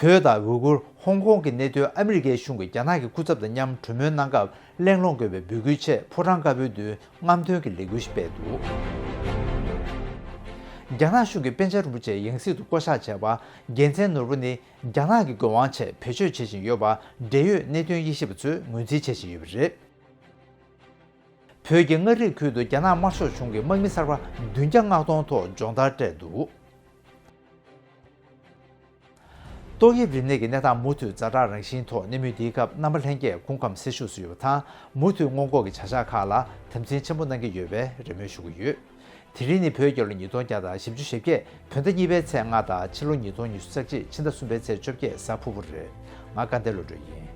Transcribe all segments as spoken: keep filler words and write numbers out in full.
བོད་དང་ཝུ་གུར། ཧོང་ཀོང་གི་གནད་དོན་ཨ་མི་རི་ཀའི་གཞུང་གིས་རྒྱ་ནག་གི་སྐུ་ཚབ་དང་མཉམ་གྲོས་མོལ་གནང་སྐབས་གླེང་སློང་དགོས་པའི་འབོད་སྐུལ་ཆེད་ཕོ་བྲང་དཀར་པོའི་མདུན་རྔམ་སྟོན་གྱི་ལས་འགུལ་ཞིག་སྤེལ་འདུག། རྒྱ་ནག་གཞུང་གིས་པཎ་ཆེན་རིན་པོ་ཆེ་ཡང་སྲིད་དུ་བསྐོ་གཞག་བྱས་པ་རྒྱལ་མཚན་ནོར་བུ་ནི་རྒྱ་ནག་གི་དགོས་དབང་ཆེད་བེད་སྤྱོད་བྱེད་བཞིན་ཡོད་པ་འབྲེལ་ཡོད་གནད་དོན་དབྱེ་ཞིབ་པ་ཚོས་ངོས་འཛིན་བྱེད་བཞིན་ཡོད་པ་རེད། བོད་ཀྱི་མངའ་རིས་ཁུལ་དུ་རྒྱ་ནག་དམར་ཤོག་གཞུང་གིས་དམག་མི་གསར་པ་བདུན་བརྒྱ་མངགས་གཏོང་ཐོག་སྦྱོང་བརྡར་སྤྲད་འདུག། ཏོག་དབྱིབས་རིམས་ནད་ཀྱི་གནས་སྟངས་མུ་མཐུད་ཛ་དྲག་རང་བཞིན་ཐོག་གནས་མུས་འདིའི་སྐབས་རྣམ་པ་ལྷན་རྒྱས་སྐུ་ཁམས་སེར་ཤུགས་སུ་ཡོད་པ་དང་མུ་མཐུད་སྔོན་འགོག་གི་བྱ་གཞག་ཁག་ལ་དམ་འཛིན་ཆེན་པོ་གནང་གི་ཡོད་པའི་རེ་སྨོན་ཞུ་གི་ཡོད། དེ་རིང་ནི་བོད་རྒྱལ་ལོ་ཉིས་སྟོང་བརྒྱ་དང་བཞི་བཅུ་ཞེ་བརྒྱད་བོད་ཟླ་གཉིས་པའི་ཚེས་ལྔ་དང་ཕྱི་ལོ་ཉིས་སྟོང་ཉི་ཤུ་རྩ་གཅིག་ཕྱི་ཟླ་གསུམ་པའི་ཚེས་བཅོ་བརྒྱད་གཟའ་ཕུར་བུ་རེད། ང་སྐལ་ལྡན་བློ་གྲོས་ཡིན།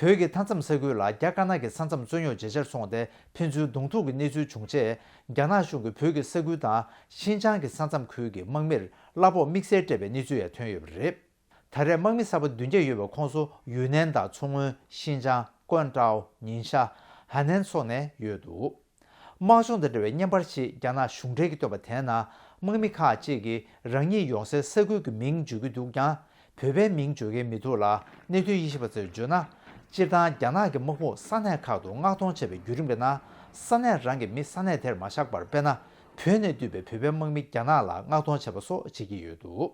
བོད་ཀྱི་མཐའ་མཚམས་ས་ཁུལ་ལ་རྒྱ་དཀར་ནག་གི་ས་མཚམས་རྩོད་རྙོག་ཇེ་ཆེར་སོང་སྟེ་ཕན་ཚུན་གདོང་ཐུག་གི་གནས་ཚུལ་བྱུང་རྗེས་རྒྱ་ནག་གཞུང་གིས་བོད་ཀྱི་ས་ཁུལ་དང་ཤིན་ཅང་གི་ས་མཚམས་ཁུལ་གྱི་དམག་མིར་གླ་ཕོགས་དམིགས་བསལ་སྤྲད་པའི་གནས་ཚུལ་ཡང་ཐོན་ཡོད་པ་རེད། ད་རེས་དམག་མི་གསར་པ་བདུན་བརྒྱ་ཡོད་པའི་ཁོངས་སུ་ཡུན་ནན་དང་མཚོ་སྔོན། ཤིན་ཅང་། ཀོན་ཀྲའོ། ཉིན་ཤ། ཧ་ནན་སོགས་ནས་ཡོད་འདུག། དམག་སྦྱོང་དང་འབྲེལ་བའི་བརྙན་པར་ཞིག་རྒྱ་ནག་གཞུང་འབྲེལ་གྱིས་བཏོན་པ་དེའི་ནང་དམག་མི་ཁག་ཅིག་གིས་རང་ཉིད་ཡོང་སའི་ས་ཁུལ་གྱི་མིང་བརྗོད་ཀྱི་འདུག་ཀྱང་། བོད་པའི་མིང་བརྗོད་མཁན་མི་འདུག་ལ། གནད་དོན་དབྱེ་ཞིབ་པ་ཚོས་བརྗོད་ན། སྤྱིར་བཏང་རྒྱ་ནག་གི་དམག་དཔུང་ས་གནས་ཁག་ཏུ་མངགས་གཏོང་བྱས་པའི་བརྒྱུད་རིམ་གྱི་ནང་། ས་གནས་རང་གི་མི་ས་གནས་དེར་མ་བཞག་པར། དཔེར་ན། བོད་ནས་བསྡུས་པའི་བོད་པའི་དམག་མི་རྒྱ་ནག་ལ་མངགས་གཏོང་བྱས་པ་སོགས་བྱེད་ཀྱི་ཡོད་འདུག།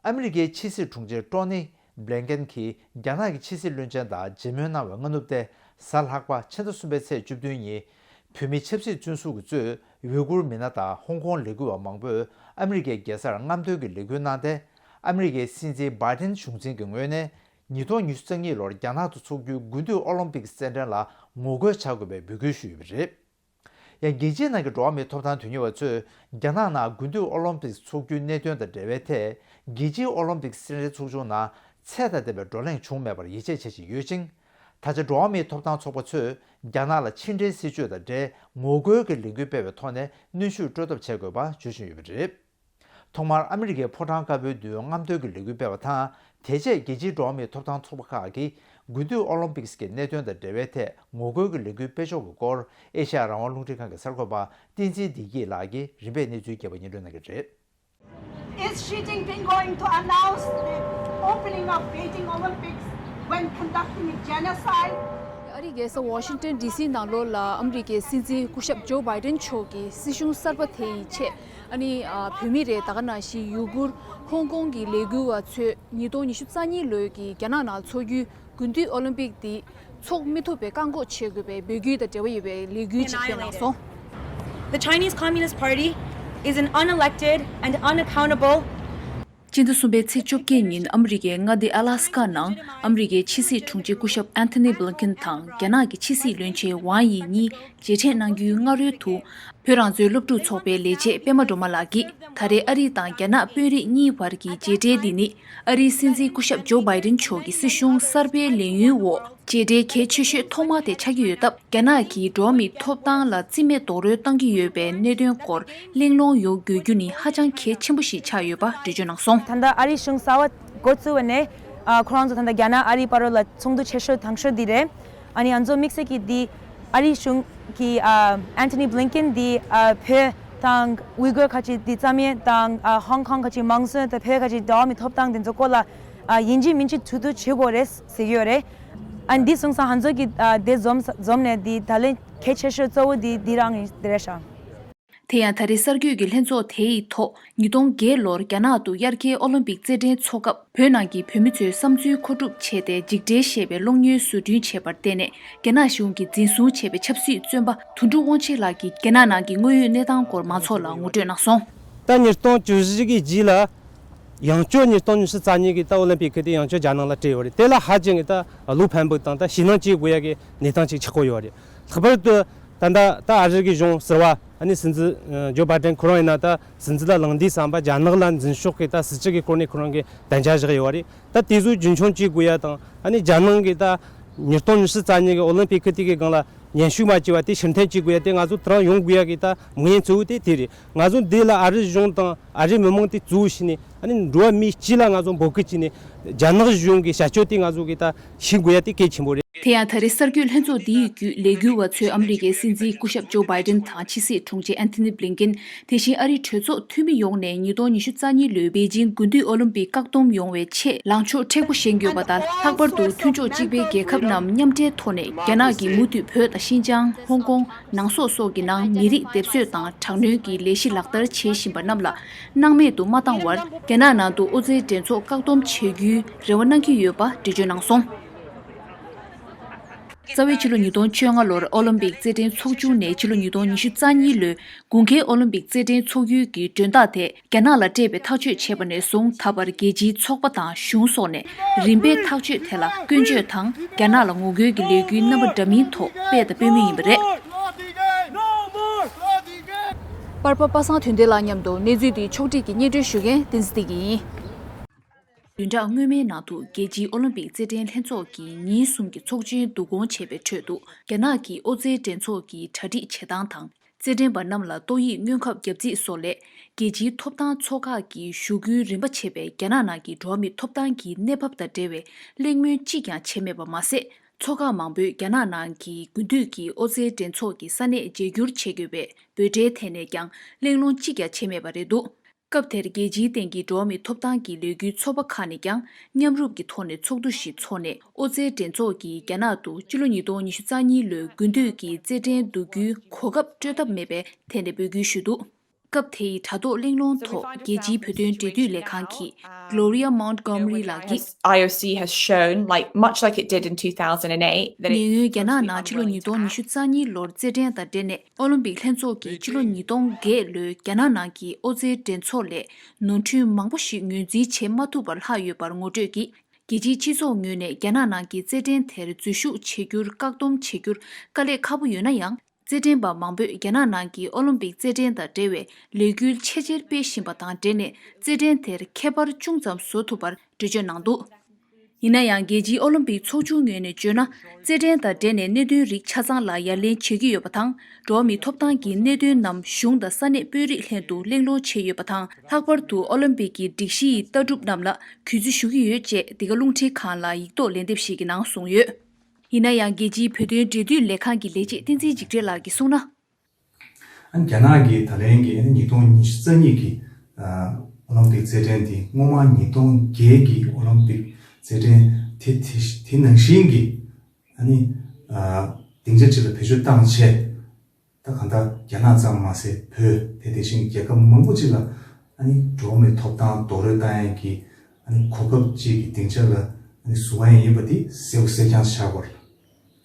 ཨ་མི་རི་ཀའི་ཕྱི་སྲིད་དྲུང་ཆེ་ཀྲོ་ནི་བྷི་ལིན་ཀེན་གྱིས་རྒྱ་ནག་གི་ཕྱི་སྲིད་བློན་ཆེན་དང་མཇལ་མོལ་གནང་བའི་སྔ་ནུབ་སྟེ། གཟའ་ལྷག་པ་ཕྱི་ཟླ་གསུམ་པའི་ཚེས་བཅུ་བདུན་ཉིན། བོད་མི་ཆབ་སྲིད་བཙོན་ཟུར་གྱིས་གཙོས་ཝུའི་གུར་མི་སྣ་དང་ཧོང་ཀོང་ལས་འགུལ་བ་མང་པོས་ཨ་མི་རི་ཀའི་རྒྱལ་སར་རྔམ་སྟོན་གྱི་ལས་འགུལ་གནང་སྟེ། ཨ་མི་རི་ཀའི་སྲིད་འཛིན་བྷའི་ཏིན་གཞུང་འཛིན་གྱི་ངོས་ནས། ཉིས་སྟོང་ཉི་ཤུ་རྩ་གཉིས་ལོར་རྒྱ་ནག་ཏུ་འཚོགས་རྒྱུའི་དགུན་དུས་ཨོ་ལིམ་པིག་རྩེད་འགྲན་ལ་ངོ་རྒོལ་བྱ་དགོས་པའི་འབོད་སྐུལ་ཞུས་ཡོད་པ་རེད། ཡང་རྒྱལ་སྤྱིའི་ནང་གི་འགྲོ་བ་མིའི་ཐོབ་ཐང་དོན་གཉེར་བ་ཚོས་རྒྱ་ནག་ནང་དགུན་དུས་ཨོ་ལིམ་པིག་འཚོགས་རྒྱུའི་གནད་དོན་དང་འབྲེལ་བའི་ཐད། རྒྱལ་སྤྱིའི་ཨོ་ལིམ་པིག་རྩེད་འགྲན་ཚོགས་ཆུང་ནང་ཚད་དང་ལྡན་པའི་བགྲོ་གླེང་བྱུང་མེད་པར་ཡིད་ཆེས་བྱེད་བཞིན་ཡོད་ཅིང་། ད་ཆ་འགྲོ་བ་མིའི་ཐོབ་ཐང་ཚོགས་པ་ཚོས་རྒྱ་ནག་ལ་ཕྱི་འབྲེལ་སྲིད་བྱུས་དང་འབྲེལ་ངོ་རྒོལ་གྱི་ལས་འགུལ་སྤེལ་བའི་ཐོག་ནས་གནོན་ཤུགས་སྤྲོད་ཐབས་བྱེད་དགོས་པ་བརྗོད་བཞིན་ཡོད་པ་རེད། ཐོག་མར་ཨ་མི་རི་ཀའི་ཕོ་བྲང་དཀར་པོའི་མདུན་རྔམ་སྟོན་གྱི་ལས་འགུལ་སྤེལ་བ་དང་། དེ་རྗེས་རྒྱལ་སྤྱིའི་འགྲོ་བ་མིའི་ཐོབ་ཐང་ཚོགས་པ་ཁག་གིས་དགུན་དུས་ཨོ་ལིམ་པིག་གི་གནད་དོན་དང་འབྲེལ་བའི་ཐད་ངོ་རྒོལ་གྱི་ལས་འགུལ་སྤེལ་ཕྱོགས་ཀྱི་སྐོར། ཨེ་ཤ་ཡ་རང་དབང་རླུང་འཕྲིན་ཁང་གི་གསར་འགོད་པ་བསྟན་འཛིན་བདེ་སྐྱིད་ལགས་ཀྱིས་རིམ་པས་གནས་ཚུལ་རྒྱས་པ་སྙན་སྒྲོན་གནང་གི་རེད། Is Xi Jinping going to announce the opening of Beijing Olympics when conducting a genocide? ཨ་རིའི་རྒྱལ་ས་ཝ་ཤིང་ཏོན་ཌི་སི་ནང་ལོགས་ལ་ཨ་མི་རི་ཀའི་སྲིད་འཛིན་སྐུ་ཞབས་ཇོ་བྷའི་ཏན་མཆོག་གིས་སྲིད་གཞུང་གསར་པ་དེ་ཡི་ཆེད། ཨ་ནི་ཨ་བོད་མི་རེད། ད་ག་ནང་བཞིན་ཡུ་གུར། ཧོང་ཀོང་གི་ལས་འགུལ་བ་ཚོས་ཉིས་སྟོང་ཉི་ཤུ་རྩ་གཉིས་ལོའི་གི་རྒྱ་ནག་ནང་འཚོགས་རྒྱུའི་དགུན་དུས་ཨོ་ལིམ་པིག་འདི་འཚོགས་མི་ཐུབ་པའི་བཀག་འགོག་བྱེད་དགོས་པའི་འབོད་སྐུལ་དང་འབྲེལ་བ་ཡོད་པའི་ལས་འགུལ་ཅིག་སྤེལ་གནང་སོང་། The Chinese Communist Party is an unelected and unaccountable སྤྱི་ཟླ་གསུམ་པའི་ཚེས་བཅོ་བརྒྱད་ཉིན་ཨ་མི་རི་ཀའི་མངའ་སྡེ་ཨ་ལ་སི་ཀ་ནང་ཨ་མི་རི་ཀའི་ཕྱི་སྲིད་དྲུང་ཆེ་སྐུ་ཞབས་ཨན་ཐོ་ནི་བྷི་ལིན་ཀིན་དང་རྒྱ་ནག་གི་ཕྱི་སྲིད་བློན་ཆེན་ཝང་ཡི་གཉིས་མཇལ་འཕྲད་གནང་རྒྱུའི་སྔ་རོལ་དུ། བོད་རང་བཙན་སློབ་ཕྲུག་ཚོགས་པའི་ལས་བྱེད་པད་མ་སྒྲོལ་མ་ལགས་ཀྱིས་ད་རེས་ཨ་རི་དང་རྒྱ་ནག་དཔོན་རིགས་གཉིས་བར་གྱི་མཇལ་འཕྲད་འདི་ནི་ཨ་རིའི་སྲིད་འཛིན་སྐུ་ཞབས་ཇོ་བྷའི་ཏིན་མཆོག་གི་སྲིད་གཞུང་གསར་པའི་ལས་ཡུན་འོག་མཇལ་འཕྲད་གལ་ཆེ་ཤོས་ཐོག་མ་དེ་ཆགས་ཀྱི་ཡོད་སྟབས། རྒྱ་ནག་གིས་འགྲོ་བ་མིའི་ཐོབ་ཐང་ལ་རྩིས་མེད་རྡོག་རོལ་བཏང་གི་ཡོད་པའི་གནད་དོན་སྐོར་གླེང་སློང་ཡོང་དགོས་རྒྱུ་ནི་ཧ་ཅང་གལ་ཆེན་པོ་ཞིག་ཆགས་ཡོད་པ་འགྲེལ་བརྗོད་གནང་སོང་། ད་ལྟ་ཨ་རིའི་གཞུང་གསར་པ་འགོ་བཙུགས་པ་ནས་ཨ་ཁོ་རང་ཚོ་ད་ལྟ་རྒྱ་ནག་ཨ་རིའི་བར་ལ་ཚོགས་འདུ་ཆེ་ཤོས་དང་ཤོས་འདི་རེད། ཨ་ནི་ང་ཚོ་དམིགས་བསལ་གྱིས་འདི་ཨ་རིའི་གཞུང་གི་ཨ་ཨན་ཐོ་ནི་བྷི་ལིན་ཀིན་འདི་ཨ་བོད་དང་ཝི་གུར་ཁ་ཅིག་འདི་རྩ་མེད་དང་ཨ་ཧོང་ཀོང་ཁ་ཅིག་མང་གསོན་དང་བོད་ཁ་ཅིག་འགྲོ་བ་མིའི་ཐོབ་ཐང་འདི་ཚོ་སྐོར་ལ་ཨ་ཡིན་གཅིག་མིན་གཅིག་གྲོས་བསྡུར་བྱེད་དགོས་རེད་ཟེར་གྱི་ཡོད་རེད། ཨ་ནི་འདི་སོང་ཙང་ང་ཚོ་གི་ཨ་དེ་འཛོམས་འཛོམས་ནས་འདི་ད་ལན་གལ་ཆེ་ཤོས་གཙོ་བོ་འདི་འདི་རང་ཡིན་འདི་རེད་ཤག། དེ་ཡང་ད་རེས་གསར་འགོད་ཀྱི་ལྷན་ཚོགས་དེ་ཡི་ཐོག་ཉིས་སྟོང་བརྒྱད་ལོར་རྒྱ་ནག་ཏུ་དབྱར་ཁའི་ཨོ་ལིམ་པིག་རྩེད་འགྲན་འཚོགས་སྐབས་བོད་ནང་གི་བོད་མི་ཚོའི་བསམ་ཚུལ་མཁོ་སྒྲུབ་བྱས་ཏེ་འཇིགས་བྲལ་ཞེས་པའི་གློག་བརྙན་བཟོ་སྐྲུན་བྱས་པར་བརྟེན་ནས་རྒྱ་ནག་གཞུང་གིས་འཛིན་བཟུང་བྱས་པའི་ཆབ་སྲིད་བཙོན་པ་དོན་གྲུབ་དབང་ཆེན་ལགས་ཀྱིས་རྒྱ་ནག་ནང་གི་དངོས་ཡོད་གནས་སྟངས་སྐོར་མང་ཚོགས་ལ་ངོ་སྤྲོད་གནང་སོང་། ད་ཉིས་སྟོང་བཅུ་བཞི་གི་རྗེས་ལ་ཡང་བསྐྱར་ཉིས་སྟོང་ཉི་ཤུ་རྩ་གཉིས་ཀྱི་ད་ཨོ་ལིམ་པིག་གི་དེ་ཡང་བསྐྱར་རྒྱ་ནག་ལ་སྤྲད་ཡོད་རེད། དེ་ལ་ཧ་ཅང་གི་ད་བློ་ཕམ་པོ་དང་ད་ཞེད་སྣང་སྐྱེ་དགོས་ཡ་གི་གནས་སྟངས་ཅིག་ཆགས་ཀྱི་ཡོད་རེད། ལྷག་པར་དུ་ད་ད་ད་ཨ་རི་གི་གཞུང་ཟུར་པ་ཨ་ནི་སྲིད་འཛིན་ཇོ་བྷའི་ཏན་ཁོ་རང་ཡིན་ན་ད་སྲིད་འཛིན་ལ་ལངས་དུས་ཙམ་པ་རྒྱ་ནག་ལ་འཛིན་ཕྱོགས་ཀྱི་ད་སྲིད་ཇུས་ཀྱི་སྐོར་ནས་ཁོ་རང་གིས་དན་འཇགས་བཞག་ཡོད་རེད། ད་དེ་ཚོ་རྒྱུན་འཁྱོངས་བྱེད་དགོས་ཡ་དང་ཨ་ནི་རྒྱ་ནག་གིས་ད་ཉིས་སྟོང་ཉི་ཤུ་རྩ་གཉིས་ཀྱི་ཨོ་ལིམ་པིག་གི་དེ་གི་སྒང་ལ་ ཉན་ཤུགས་མ་བྱས་པ་དེ་ཕྱིར་འཐེན་བྱེད་དགོས་ཡ་དེ་ང་ཚོ་དེ་རང་ཡོང་དགོས་ཡ་གི་ད་མིག་ཡིན་གཙོ་བོ་དེ་དེ་རེད། ང་ཚོ་འདི་ལ་ཨ་རི་གཞུང་དང་ཨ་རི་མི་མང་དེ་གཙོ་བོ་བྱས་ནས་ཨ་ནི་འགྲོ་བ་མི་སྤྱི་ལ་ང་ཚོ་འབོད་སྐུལ་བྱས་ནས་རྒྱ་ནག་གཞུང་གི་བྱ་སྤྱོད་དེ་ང་ཚོ་གི་ད་ཤེས་དགོས་ཡ་དེ་གལ་ཆེན་པོ་རེད། དེ་ཡང་ད་རེས་གསར་འགོད་ལྷན་ཚོགས་འདིའི་བརྒྱུད་ལས་འགུལ་བ་ཚོས་ཨ་མི་རི་ཀའི་སྲིད་འཛིན་སྐུ་ཞབས་ཇོ་བྷའི་ཏན་དང་ཕྱི་སྲིད་དྲུང་ཆེ་ཨན་ཐོ་ནི་བྷི་ལིན་ཀེན། དེ་བཞིན་ཨ་རིའི་གྲོས་ཚོགས་འཐུས་མི་ཡོངས་ནས་ཉིས་སྟོང་ཉི་ཤུ་རྩ་གཉིས་ལོའི་པེ་ཅིང་དགུན་དུས་ཨོ་ལིམ་པིག་བཀག་སྡོམ་ཡོང་བའི་ཆེད་ལངས་ཕྱོགས་མཁྲེགས་པོ་བཞེངས་ཡོད་པ་དང་། ལྷག་པར་དུ་མཐུན་ཕྱོགས་གཅིག་པའི་རྒྱལ་ཁབ་རྣམས་མཉམ་འབྲེལ་ཐོག་ནས་རྒྱ་ནག་གིས་མུ་མཐུད་བོད་དང་ཤིན་ཅང་། ཧོང་ཀོང་། ནང་སོག་སོགས་ཀྱི་ནང་མི་རིགས་སྡེབ་གསོད་དང་དྲག་གནོན་གྱི་ལས་གཞི་ལག་བསྟར་བྱེད་བཞིན་པ་རྣམས་ལ་སྣང་མེད་དུ་མ་བཏང་བར། རྒྱ་ནག་ནང་དུ་ཨོ་རྩལ་འགྲན་ཚོགས་བཀག་སྡོམ་བྱེད་རྒྱུའི་རེ་བ་གནང་གི་ཡོད་པ་འགྲེལ་བརྗོད་གནང་སོང་། རྩ་བའི་ཕྱི་ལོ་ཉིས་སྟོང་བཅོ་ལྔ་ལོར་ཨོ་ལིམ་པིག་རྩེད་འགྲན་ཚོགས་ཆུང་ནས་ཕྱི་ལོ་ཉིས་སྟོང་ཉི་ཤུ་རྩ་གཉིས་ལོའི་དགུན་ཁའི་ཨོ་ལིམ་པིག་རྩེད་འགྲན་ཚོགས་ཡུལ་གྱི་མགྲོན་བདག་དེ་རྒྱ་ནག་ལ་སྤྲད་པའི་ཐག་གཅོད་བྱས་པ་ནས་བཟུང་ད་བར་རྒྱལ་སྤྱིའི་ཚོགས་པ་དང་གཞུང་སོགས་ནས་རིམ་པས་ཐག་གཅོད་དེ་ལ་སྐྱོན་བརྗོད་དང་རྒྱ་ནག་ལ་ངོ་རྒོལ་གྱི་ལས་འགུལ་རྣམ་པ་འདྲ་མིན་ཐོག་སྤེལ་དང་སྤེལ་མུས་ཡིན་པ་རེད། པར་པ་པ་སངས་དོན་ལྡན་ལགས་མཉམ་དུ་གནས་ཚུལ་འདི་ཕྱོགས་སྒྲིག་གིས་སྙན་སྒྲོན་ཞུ་མཁན་བསྟན་འཛིན་བདེ་སྐྱིད་ཡིན། བདུན་ཕྲག་སྔོན་མའི་ནང་དུ་རྒྱལ་སྤྱིའི་ཨོ་ལིམ་པིག་རྩེད་འགྲན་ལྷན་ཚོགས་ཀྱིས་ཉིན་གསུམ་གྱི་ཚོགས་ཆེན་བསྡུ་སྐོང་བྱས་པའི་ཁྲོད་དུ། རྒྱ་ནག་གིས་ཨོ་རྩལ་འགྲན་ཚོགས་ཀྱི་གྲ་སྒྲིག་བྱེད་སྟངས་དང་། རྩེད་འགྲན་པ་རྣམས་ལ་ཏོག་དབྱིབས་སྔོན་ཁབ་བརྒྱབ་རྩིས་སོགས་ལས། རྒྱལ་སྤྱིའི་ཐོབ་ཐང་ཚོགས་ཁག་གིས་ཞུ་སྐུལ་རིམ་པ་བྱས་པའི་རྒྱ་ནག་ནང་གི་འགྲོ་བ་མིའི་ཐོབ་ཐང་གི་གནས་བབ་དང་འབྲེལ་བའི་གླེང་མོལ་གཅིག་ཀྱང་བྱས་མེད་པ་མ་ཟད། ཚོགས་ཁག་མང་པོས་རྒྱ་ནག་ནང་གི་དགུན་དུས་ཀྱི་ཨོ་རྩལ་འགྲན་ཚོགས་ཀྱི་ས་གནས་བརྗེ་བསྒྱུར་བྱེད་དགོས་པའི་འབོད་སྒྲའི་ཐད་ནས་ཀྱང་གླེང་སློང་གཅིག་ཀྱང་བྱས་མེད་པ་རེད་འདུག་སྐབས་དེར་རྒྱལ་སྤྱིའི་སྟེང་གི་འགྲོ་བ་མིའི་ཐོབ་ཐང་གི་ལས་འགུལ་ཚོགས་པ་ཁག་ནས་ཀྱང་མཉམ་རུབ་ཀྱི་ཐོག་ནས་ཚོགས་འདུ་ཞིག་འཚོགས་ནས། ཨོ་རྩལ་འགྲན་ཚོགས་ཀྱིས་རྒྱ་ནག་ཏུ་ཕྱི་ལོ་ཉིས་སྟོང་ཉི་ཤུ་རྩ་གཉིས་ལོའི་དགུན་དུས་ཀྱི་རྩེད་འགྲན་བསྡུ་རྒྱུའི་གོ་སྐབས་སྤྲོད་ཐབས་མེད་པའི་ཐད་ནས་འབོད་སྐུལ་ཞུས་འདུག་སྐབས་དེའི་དྲ་ཐོག་གླེང་སློང་ཐོག་རྒྱལ་སྤྱིའི་བོད་དོན་འབྲེལ་མཐུད་ལས་ཁང་གི་Gloria Montgomery ལགས་ཀྱིས། I O C has shown, like, much like it did in two thousand eight, that it ཉེ་སྔོན་རྒྱ་ནག་ནང་ཕྱི་ལོ་ཉིས་སྟོང་ཉི་ཤུ་རྩ་གཉིས་ལོར་རྩེད་འགྲན་དང་འབྲེལ་ནས་ཨོ་ལིམ་པིག་ལྷན་ཚོགས་ཀྱིས་ཕྱི་ལོ་ཉིས་སྟོང་བརྒྱད་ལོའི་རྒྱ་ནག་ནང་གི་ཨོ་རྩལ་འགྲན་ཚོགས་ལས་ནོར་འཁྲུལ་མང་པོ་ཞིག་ངོས་འཛིན་བྱེད་མ་ཐུབ་པར་ལྷག་ཡོད་པར་ངོ་སྤྲོད་ཀྱིས། རྒྱལ་སྤྱིའི་སྤྱི་ཚོགས་ངོས་ནས་རྒྱ་ནག་ནང་གི་རྩེད་འགྲན་དེར་འཛུལ་ཞུགས་བྱེད་རྒྱུར་བཀག་སྡོམ་བྱེད་རྒྱུར་དཀའ་ལས་ཁག་པོ་ཡོད་ན་ཡང་། རྩེད་འགྲན་པ་མང་པོས་རྒྱ་ནག་ནང་གི་ཨོ་ལིམ་པིག་རྩེད་འགྲན་དང་འབྲེལ་བའི་ལས་འགུལ་ཆེས་ཆེར་སྤེལ་བཞིན་པ་དང་འབྲེལ་ནས་རྩེད་འགྲན་དེར་ཁྱད་པར་ཅུང་ཙམ་བཟོ་ཐུབ་པར་འགྲེལ་བརྗོད་གནང་འདུག་ཡིན་ན་ཡང་རྒྱལ་སྤྱིའི་ཨོ་ལིམ་པིག་ཚོགས་ཆུང་ངོས་ནས་བརྗོད་ན། རྩེད་འགྲན་དང་འབྲེལ་ནས་གནད་དོན་རིགས་ཆ་ཚང་ལ་ཡ་ལན་བྱེད་ཀྱི་ཡོད་པ་དང་། འགྲོ་བ་མིའི་ཐོབ་ཐང་གི་གནད་དོན་རྣམས་གཞུང་དང་ས་གནས་དཔོན་རིགས་ལྷན་དུ་གླེང་སློང་བྱས་ཡོད་པ་དང་། ལྷག་པར་དུ་ཨོ་ལིམ་པིག་གི་སྒྲིག་གཞི་ཡི་ལྟ་གྲུབ་རྣམས་ལ་གུས་བརྩི་ཞུ་གི་ཡོད་ཅེས་འདི་ག་རླུང་འཕྲིན་ཁང་ལ་ཡིག་ཐོག་ལན་འདེབས་ཤིག་གི་ནང་གསུངས་ཡོད། ཡིན་ན་ཡང་རྒྱལ་སྤྱིའི་བོད་དོན་འབྲེལ་མཐུད་ལས་ཁང་གི་ལས་བྱེད་བསྟན་འཛིན་འཇིགས་བྲལ་ལགས་ཀྱིས་གསུངས་ན། ཨ་ནི་རྒྱ་ནག་གིས་ད་ལན་གྱི་ཨ་ནི་ཉིས་སྟོང་ཉི་ཤུ་རྩ་གཉིས་ཀྱི་ཨ་ཨོ་ལིམ་པིག་རྩེད་འགྲན་དེ་སྔོན་མ་ཉིས་སྟོང་བརྒྱད་ཀྱི་ཨོ་ལིམ་པིག་རྩེད་འགྲན་དེ་དེ་དེ་ནང་བཞིན་གྱི་ཨ་ནི་ཨ་སྡིངས་ཆ་གཅིག་ལ་བེད་སྤྱོད་བཏང་བྱས། ད་གང་ལྟར་རྒྱ་ནག་ཙམ་མ་ཟད་བོད་དེ་དེ་བཞིན་རྒྱལ་ཁབ་མང་པོ་ཅིག་ལ་ཨ་ནི་འགྲོ་བ་མིའི་ཐོབ་ཐང་རྡོག་རོལ་བཏང་ཡས་ཀྱི་ཨ་ནི་གོ་སྐབས་ཅིག་གི་སྡིངས་ཆ་ལ་ཨ་ནི་བཟུང་བ་ཡིན་པ་འདི་གསལ་པོ་གསལ་རྐྱང་ཆགས་པ་རེད།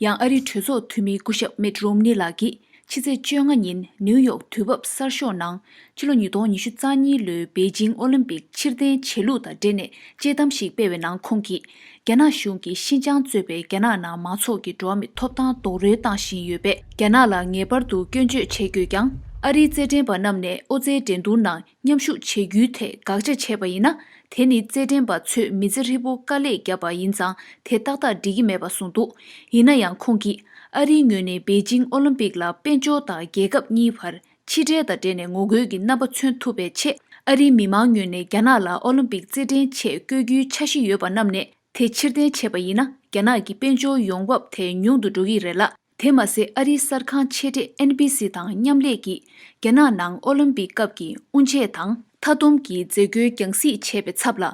ཡང་ཨ་རིའི་གྲོས་ཚོགས་འཐུས་མི་སྐུ་ཞབས་མིད་རོམ་ནི་ལགས་ཀྱིས་ཕྱི་ཚེས་བཅོ་ལྔ་ཉིན་ནིའུ་ཡོག་དུས་བབ་གསར་ཤོག་ནང་ཕྱི་ལོ་ཉིས་སྟོང་ཉི་ཤུ་རྩ་གཉིས་ལོའི་པེ་ཅིང་ཨོ་ལིམ་པིག་ཕྱིར་འཐེན་བྱེད་ལུགས་དང་འབྲེལ་ནས་དཔྱད་གཏམ་ཞིག་སྤེལ་བའི་ནང་ཁོང་གིས། རྒྱ་ནག་གཞུང་གིས་ཤིན་ཅང་གཙོས་པའི་རྒྱ་ནག་ནང་མང་ཚོགས་ཀྱི་འགྲོ་བ་མིའི་ཐོབ་ཐང་རྡོག་རོལ་བཏང་བཞིན་ཡོད་པས། རྒྱ་ནག་ལ་ངེས་པར་དུ་སྐྱོན་བརྗོད་བྱེད་དགོས་ཀྱང་། ཨ་རིའི་རྩེད་འགྲན་པ་རྣམས་ནས་ཨོ་རྩལ་འགྲན་བསྡུར་ནང་མཉམ་ཞུགས་བྱེད་རྒྱུའི་ཐད་དགག་བྱ་བྱས་པ་ཡིན་ན། དེ་ནི་རྩེད་འགྲན་པ་ཚོས་མི་ཚེ་ཧྲིལ་པོ་དཀའ་ལས་བརྒྱབ་པ་ཡིན་ཙང་དེ་ཏག་ཏག་འགྲིག་གི་མེད་པ་གསུངས་འདུག་ཡིན་ན་ཡང་ཁོང་གིས་ཨ་རིའི་ངོས་ནས་པེ་ཅིང་ཨོ་ལིམ་པིག་ལ་དཔལ་འབྱོར་དང་རྒྱལ་ཁབ་གཉིས་བར་ཕྱི་འབྲེལ་དང་འབྲེལ་ནས་ངོ་རྒོལ་གྱི་རྣམ་པ་མཚོན་ཐུབ་པའི་ཆེད། ཨ་རིའི་མི་མང་ངོས་ནས་རྒྱ་ནག་ལ་ཨོ་ལིམ་པིག་རྩེད་འགྲན་ཆེད་བསྐོས་རྒྱུའི་འཆར་གཞི་ཡོད་པ་རྣམས་ནས་དེ་ཕྱིར་འཐེན་བྱས་པ་ཡིན་ན། རྒྱ་ནག་གི་དཔལ་འབྱོར་ཡོང་འབབ་དེ་ཉུང་དུ་འགྲོ་གི་རེད་ལ། དེ་མ་ཟད་ཨ་རིའི་གསར་ཁང་ཆེ་གྲས་ཨེན་བི་སི་དང་མཉམ་ལས་ཀྱིས་རྒྱ་ནག་ནང་ཨོ་ལིམ་པིག་སྐབས་ཀྱི་དབུ་འབྱེད་དང་མཐའ་སྡོམ་གྱི་མཛད་སྒོའི་རྒྱང་སྲིང་བྱས་པའི་ཚབ་ལ།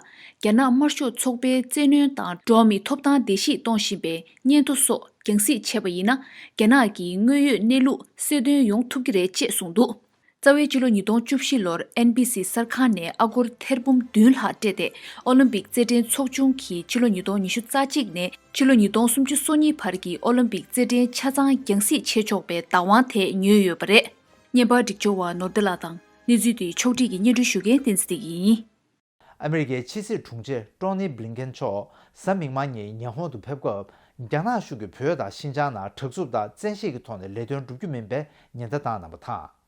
རྒྱ་ནག་དམར་ཤོག་ཚོགས་པའི་བཙན་གནོན་དང་འགྲོ་བ་མིའི་ཐོབ་ཐང་བརྡལ་བཤིག་གཏོང་བཞིན་པའི་སྙན་ཐོ་སོགས་རྒྱང་སྲིང་བྱས་པ་ཡིན་ན། རྒྱ་ནག་གི་དངོས་ཡོད་གནས་ལུགས་གསལ་སྟོན་ཡོང་ཐུབ་ཀྱི་རེད་ཅེས་གསུངས་འདུག་རྩ་བའི་ཕྱི་ལོ་ཉིས་སྟོང་བཅུ་བཞི་ལོར་ཨེན་བི་སི་གསར་ཁང་ནས་ཨ་སྒོར་ཐེར་འབུམ་བདུན་ལྷག་སྤྲད་དེ། ཨོ་ལིམ་པིག་རྩེད་འགྲན་ཚོགས་ཆུང་གིས་ཕྱི་ལོ་ཉིས་སྟོང་ཉི་ཤུ་རྩ་གཅིག་ནས་ཕྱི་ལོ་ཉིས་སྟོང་སུམ་ཅུ་སོ་གཉིས་བར་གྱི་ཨོ་ལིམ་པིག་རྩེད་འགྲན་ཆ་ཚང་རྒྱང་སྲིང་བྱེད་ཆོག་པའི་བདག་དབང་དེ་ཉོས་ཡོད་པ་རེད། བརྙན་པར་སྒྲིག་སྦྱོར་བ་ནོར་བདེ་ལགས་དང་། གནས་ཚུལ་དེ་ཕྱོགས་སྒྲིག་གིས་སྙན་སྒྲོན་ཞུ་མཁན་བསྟན་འཛིན་བདེ་སྐྱིད་ཡིན། ཨ་མི་རི་ཀའི་ཕྱི་སྲིད་དྲུང་ཆེ་ཀྲོ་ནི་བྷི་ལིན་ཀེན་མཆོག་གཟའ་མིག་དམར་ཉིན་ཉི་ཧོང་དུ་ཕེབས་སྐབས། རྒྱ་ནག་གཞུང་གིས་བོད་དང་ཤིན་ཅང་ནང་དྲག་རྩུབ་དང་བཙན་ཤེད་ཀྱི་ཐོག་ནས་ལས་དོན་བསྒྲུབ་རྒྱུ་མིན་པའི་ཉེན་བརྡ་བཏང་གནང་བ་དང་། བྱ་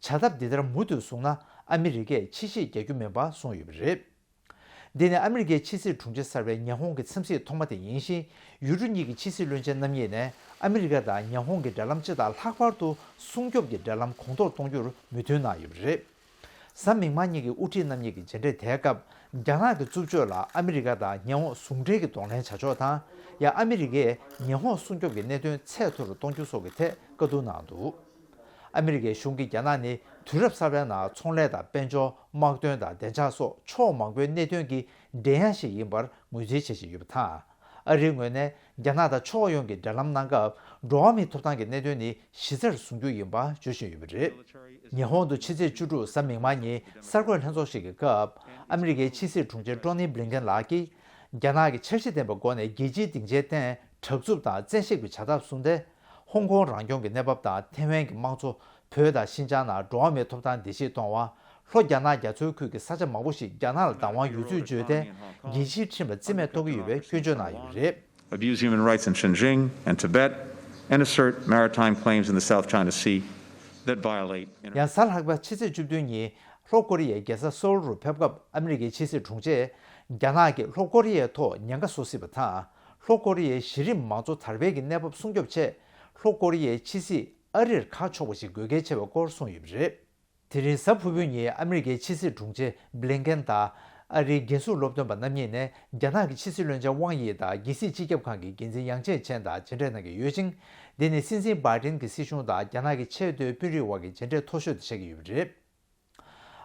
ཐབས་འདི་ལྟར་མུ་མཐུད་བཟུང་ན། ཨ་མི་རི་ཀས་ཕྱི་བཤིག་རྒྱག་རྒྱུ་མིན་པ་གསུངས་ཡོད་པ་རེད། འདི་ནི་ཨ་མི་རི་ཀའི་ཕྱི་སྲིད་དྲུང་ཆེ་གསར་པའི་ཉི་ཧོང་གི་འཚམས་གཟིགས་ཐོག་མ་དེ་ཡིན་ཞིང་། ཡུལ་གྲུ་གཉིས་ཀྱི་ཕྱི་སྲིད་བློན་ཆེན་རྣམ་གཉིས་ནས་ཨ་མི་རི་ཀ་དང་ཉི་ཧོང་གི་འབྲེལ་ལམ་སྤྱི་དང་ལྷག་པར་དུ་སྲུང་སྐྱོབ་ཀྱི་འབྲེལ་ལམ་གོང་མཐོར་གཏོང་རྒྱུར་མོས་མཐུན་གནང་ཡོད་པ་རེད། གཟའ་མིག་དམར་ཉིན་གྱི་དབུ་ཁྲིད་རྣམ་གཉིས་ཀྱི་མཇལ་འཕྲད་དེའི་སྐབས། རྒྱ་ནག་གི་རྩུབ་སྤྱོད་ལ་ཨ་མི་རི་ཀ་དང་ཉི་ཧོང་ཟུང་འབྲེལ་གྱིས་གདོང་ལེན་བྱ་ཕྱོགས་དང་། ཡང་ཨ་མི་རི་ཀས་ཉི་ཧོང་སྲུང་སྐྱོབ་ཀྱི་གནད་དོན་ཚད་མཐོ་རུ་གཏོང་རྒྱུ་སོགས་ཀྱི་ཐད་བཀའ་བསྡུར་གནང་འདུག་ཨ་མི་རི་ཀའི་གཞུང་གིས་རྒྱ་ནག་ནི་དུས་རབས་གསར་པའི་ནང་ཚོང་ལས་དང་དཔལ་འབྱོར། དམག་དོན་དང་བདེ་འཇགས་སོགས་ཕྱོགས་མང་པོའི་གནད་དོན་གྱི་འགྲན་ཡ་ཞིག་ཡིན་པར་ངོས་འཛིན་བྱེད་བཞིན་ཡོད་པ་དང་། ཨ་རིའི་ངོས་ནས་རྒྱ་ནག་དང་ཕྱོགས་ཡོངས་ཀྱི་འབྲེལ་ལམ་གནང་སྐབས། འགྲོ་བ་མིའི་ཐོབ་ཐང་གི་གནད་དོན་ནི་གཞི་རྩར་བཟུང་རྒྱུ་ཡིན་པ་བརྗོད་བཞིན་ཡོད་པ་རེད། ཉི་ཧོང་དུ་ཕྱི་ཚེས་བཅུ་དྲུག་གཟའ་མིག་དམར་ཉིན་གསར་འགོད་ལྷན་ཚོགས་ཤིག་གི་སྐབས། ཨ་མི་རི་ཀའི་ཕྱི་སྲིད་དྲུང་ཆེ་ཀྲོ་ནི་བྷི་ལིན་ཀེན་ལགས་ཀྱིས། རྒྱ་ནག་གིས་འཆར་གཞི་ལྡན་པའི་སྒོ་ནས་རྒྱལ་སྤྱིའི་སྡིངས་ཆའི་སྟེང་དྲག་རྩུབ་དང་བཙན་ཤེད་ཀྱི་བྱ་ཐབས་བཟུང་སྟེ། ཧོང་ཀོང་རང་སྐྱོང་གི་གནས་བབ་དང་ཐེ་ཝན་གྱི་དམངས་གཙོ། བོད་དང་ཤིན་ཅང་ནང་འགྲོ་བ་མིའི་ཐོབ་ཐང་བརྡལ་བཤིག་གཏོང་བ། ལྷོ་རྒྱ་ནག་རྒྱ་མཚོའི་ཁུལ་གྱི་ས་ཆ་མང་པོ་ཞིག་རྒྱ་ནག་ལ་བདག་དབང་ཡོད་ཚུལ་བརྗོད་དེ། རྒྱལ་སྤྱིའི་ཁྲིམས་ལ་བརྩི་མེད་གཏོང་གི་ཡོད་པའི་སྐྱོན་བརྗོད་གནང་ཡོད་པ་རེད། Abuse human rights in Xinjiang and Tibet, and assert maritime claims in the South China Sea that violate international. ཡང་གཟའ་ལྷག་པ་ཕྱི་ཚེས་བཅུ་བདུན་ཉིན་ལྷོ་ཀོ་རི་ཡའི་རྒྱལ་ས་སོའུལ་རུ་ཕེབས་སྐབས། ཨ་མི་རི་ཀའི་ཕྱི་སྲིད་དྲུང་ཆེས། རྒྱ་ནག་གིས་ལྷོ་ཀོ་རི་ཡའི་ཐོག་ཉེན་ཁ་བཟོ་སྲིད་པ་དང་། ལྷོ་ཀོ་རི་ཡའི་གཞི་རིམ་མང་གཙོ་དར་སྤེལ་གྱི་གནས་བབ་སྲུང་སྐྱོབ་ཆེད། ལྷོ་ཀོ་རི་ཡའི་ཕྱི་སྲིད་ཨ་རིར་ཁ་ཕྱོགས་པ་ཞིག་དགོས་གལ་ཆེ་བའི་སྐོར་གསུངས་ཡོད་པ་རེད། དེ་རིང་གཟའ་ཕུར་བུའི་ཉིན་ཨ་མི་རི་ཀའི་ཕྱི་སྲིད་དྲུང་ཆེ་བྷི་ལིན་ཀེན་དང་། ཨ་རིའི་རྒྱལ་སྲུང་སློབ་སྟོན་པ་རྣམ་གཉིས་ནས་རྒྱ་ནག་གི་ཕྱི་སྲིད་བློན་ཆེན་ཝང་ཡི་དང་རྒྱལ་སྲིད་སྤྱི་ཁྱབ་ཁང་གི་འགན་འཛིན་ཡང་ཅེ་ཆན་དང་མཇལ་འཕྲད་གནང་གི་ཡོད་ཅིང་། འདི་ནི་སྲིད་འཛིན་བྷའི་ཏིན་གྱི་སྲིད་གཞུང་དང་རྒྱ་ནག་གི་ཆེས་མཐོའི་དཔོན་རིགས་དབར་གྱི་མཇལ་འཕྲད་མཐོ་ཤོས་དེ་ཆགས་ཀྱི་ཡོད་པ་རེད།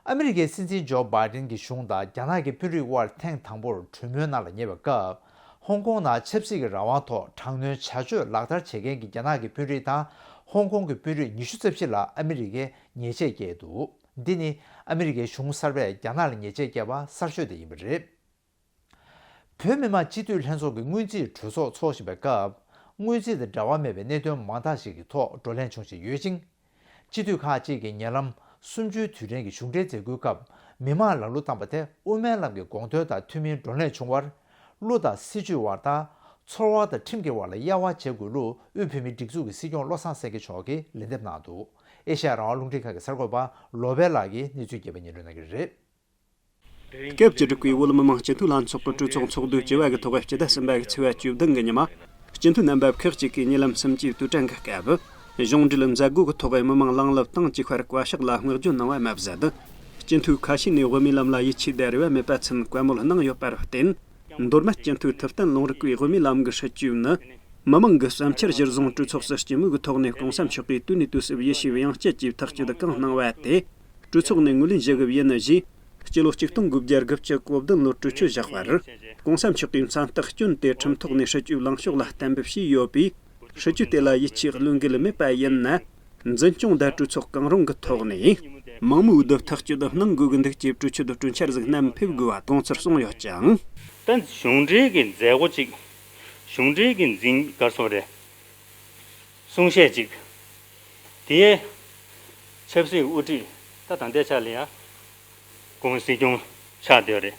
ཨ་མི་རི་ཀའི་སྲིད་འཛིན་ཇོ་བྷའི་ཏིན་གྱི་གཞུང་དང་རྒྱ་ནག་གི་དཔོན་རིགས་དབར་ཐེངས་དང་པོར་གྲོས་མོལ་གནང་ལ་ཉེ་བའི་སྐབས། ཧོང་ཀོང་ནང་ཆབ་སྲིད་ཀྱི་རང་དབང་ཐོག་དྲག་གནོན་བྱ་སྤྱོད་ལག་བསྟར་བྱེད་མཁན་གྱི་རྒྱ་ནག་གི་དཔོན་རིགས་དང་ཧོང་ཀོང་གི་དཔོན་རིགས་ཉི་ཤུ་རྩ་བཞི་ལ་ཨ་མི་རི་ཀས་ཉེས་ཆད་བཀལ་འདུག་འདི་ནི་ཨ་མི་རི་ཀའི་གཞུང་གསར་པས་རྒྱ་ནག་ལ་ཉེས་ཆད་བཀལ་བ་གསར་ཤོས་དེ་ཡིན་པ་རེད། བོད་མི་མང་སྤྱི་འཐུས་ལྷན་ཚོགས་ཀྱི་སྔོན་རྩིས་གྲོས་ཚོགས་འཚོགས་བཞིན་པའི་སྐབས། སྔོན་རྩིས་དང་འབྲེལ་བ་མེད་པའི་གནད་དོན་མང་དག་ཞིག་གི་ཐོག་བགྲོ་གླེང་བྱུང་བཞིན་ཡོད་ཅིང་། སྤྱི་འཐུས་ཁག་ཅིག་གིས་ཉེ་ལམ་གསུམ་བཅུའི་དུས་དྲན་གྱི་གཞུང་འབྲེལ་མཛད་སྒོའི་སྐབས། མི་མང་ལམ་ལུགས་བཏང་པ་དེ་དབུ་མའི་ལམ་གྱི་དགོངས་དོན་དང་མཐུན་མིན་བགྲོ་གླེང་བྱུང་བར། གླུ་དང་སྲིད་བྱུས་དབར་དང་། ཚོར་བ་དང་ཁྲིམས་ཀྱི་དབར་ལ་དབྱེ་བ་འབྱེད་དགོས་ལུགས། དབུས་བོད་མིའི་སྒྲིག་འཛུགས་ཀྱི་སྲིད་སྐྱོང་བློ་བཟང་སེང་གེ་མཆོག་གིས་ལན་འདེབས་གནང་འདུག་ཨེ་ཤ་ཡ་རང་དབང་རླུང་འཕྲིན་ཁང་གི་གསར་འགོད་པ་ལོ་པཎ་ལགས་ཀྱིས་གནས་ཚུལ་རྒྱས་པ་སྙན་སྒྲོན་གནང་གི་རེད། སྐབས་བཅུ་དྲུག་པའི་བོད་མི་མང་སྤྱི་འཐུས་ལྷན་ཚོགས་ཀྱི་གྲོས་ཚོགས་ཚོགས་དུས་བཅུ་བ་གི་ཐོག་སྤྱི་ཟླ་གསུམ་པ་གི་ཚེས་པ་བཅུ་བདུན་གི་ཉི་མ། སྤྱི་འཐུས་རྣམ་པ་ཁག་ཅིག་གིས་ཉེ་ལམ་གསུམ་བཅུའི་དུས་དྲན་གྱི་སྐབས། གཞུང་འབྲེལ་མཛད་སྒོ་གི་ཐོག་མི་མང་ལང་ལབ་དང་ཅིག་ཁར་བཀའ་ཤག་ལ་བསྔགས་བརྗོད་གནང་བ་མ་ཟད། སྤྱི་འཐུས་ཁ་ཤས་ནས་དབུ་མའི་ལམ་ལ་ཡིད་ཆེས་དང་རེ་བ་མེད་པ་ཚུན་བཀའ་མོལ་གནང་ཡོད་པར་བརྟེན། མདོ་སྨད་སྤྱི་འཐུས་ཐུབ་བསྟན་ལུང་རིགས་ཀྱིས་དབུ་མའི་ལམ་གྱི་སྲིད་བྱུས་ནི། མི་མང་གི་བསམ་འཆར་གཞིར་བཟུང་གྲོས་ཚོགས་སུ་སྤྱི་མོས་ཀྱི་ཐོག་ནས་གོང་ས་མཆོག་གིས་དུས་ནས་དུས་སུ་ཡིད་ཆེས་ཡང་སྐྱེད་ཀྱིས་ཐག་གཅོད་གང་གནང་བ་དེ། གྲོས་ཚོགས་ནས་ངོས་ལེན་ཞུ་གི་ཡིན་ཞེས། སྤྱི་ལོ་ཆིག་སྟོང་དགུ་བརྒྱ་དགུ་བཅུ་གོ་བདུན་ལོར་གྲོས་ཆོད་བཞག་པར། གོང་ས་མཆོག་གིས་མཚན་རྟགས་བསྐྱོན་ཏེ་ཁྲིམས་ཐོག་ནས་སྲིད་བྱུས་ལངས་ཕྱོགས་ལ་གཏན་འབེབས་བྱས་ཡོད་པས། སྲིད་བྱུས་དེ་ལ་ཡིད་ཆེས་བློས་འགེལ་མེད་པ་ཡིན་ན། འཛིན་སྐྱོང་དང་གྲོས་ཚོགས་གང་རུང་གི་ཐོག་ནས་མང་མོས་འོས་བསྡུ་ཐག་གཅོད་གནང་དགོས་ཀྱི་འདུག་ཅེས་གྲོས་ཆོད་དུ་གྲོས་འཆར་ཟིག་བསྣམས་ཕེབས་དགོས་པ་དགོངས་ཚུལ་གསུངས་ཡོད་ཀྱང་། ད་གཞུང་འབྲེལ་གྱི་མཛད་སྒོ་ཅིག་གཞུང་འབྲེལ་གྱི་འཛིན་ག་སོང་རེད། གསུང་བཤད་ཅིག་དེའི་ཆབ་སྲིད་དབུ་ཁྲིད་ད་ད་ལྟའི་ཆ་ལ་ཡ། ཁོང་སྲིད་སྐྱོང་ཆགས་བསྡད་རེད།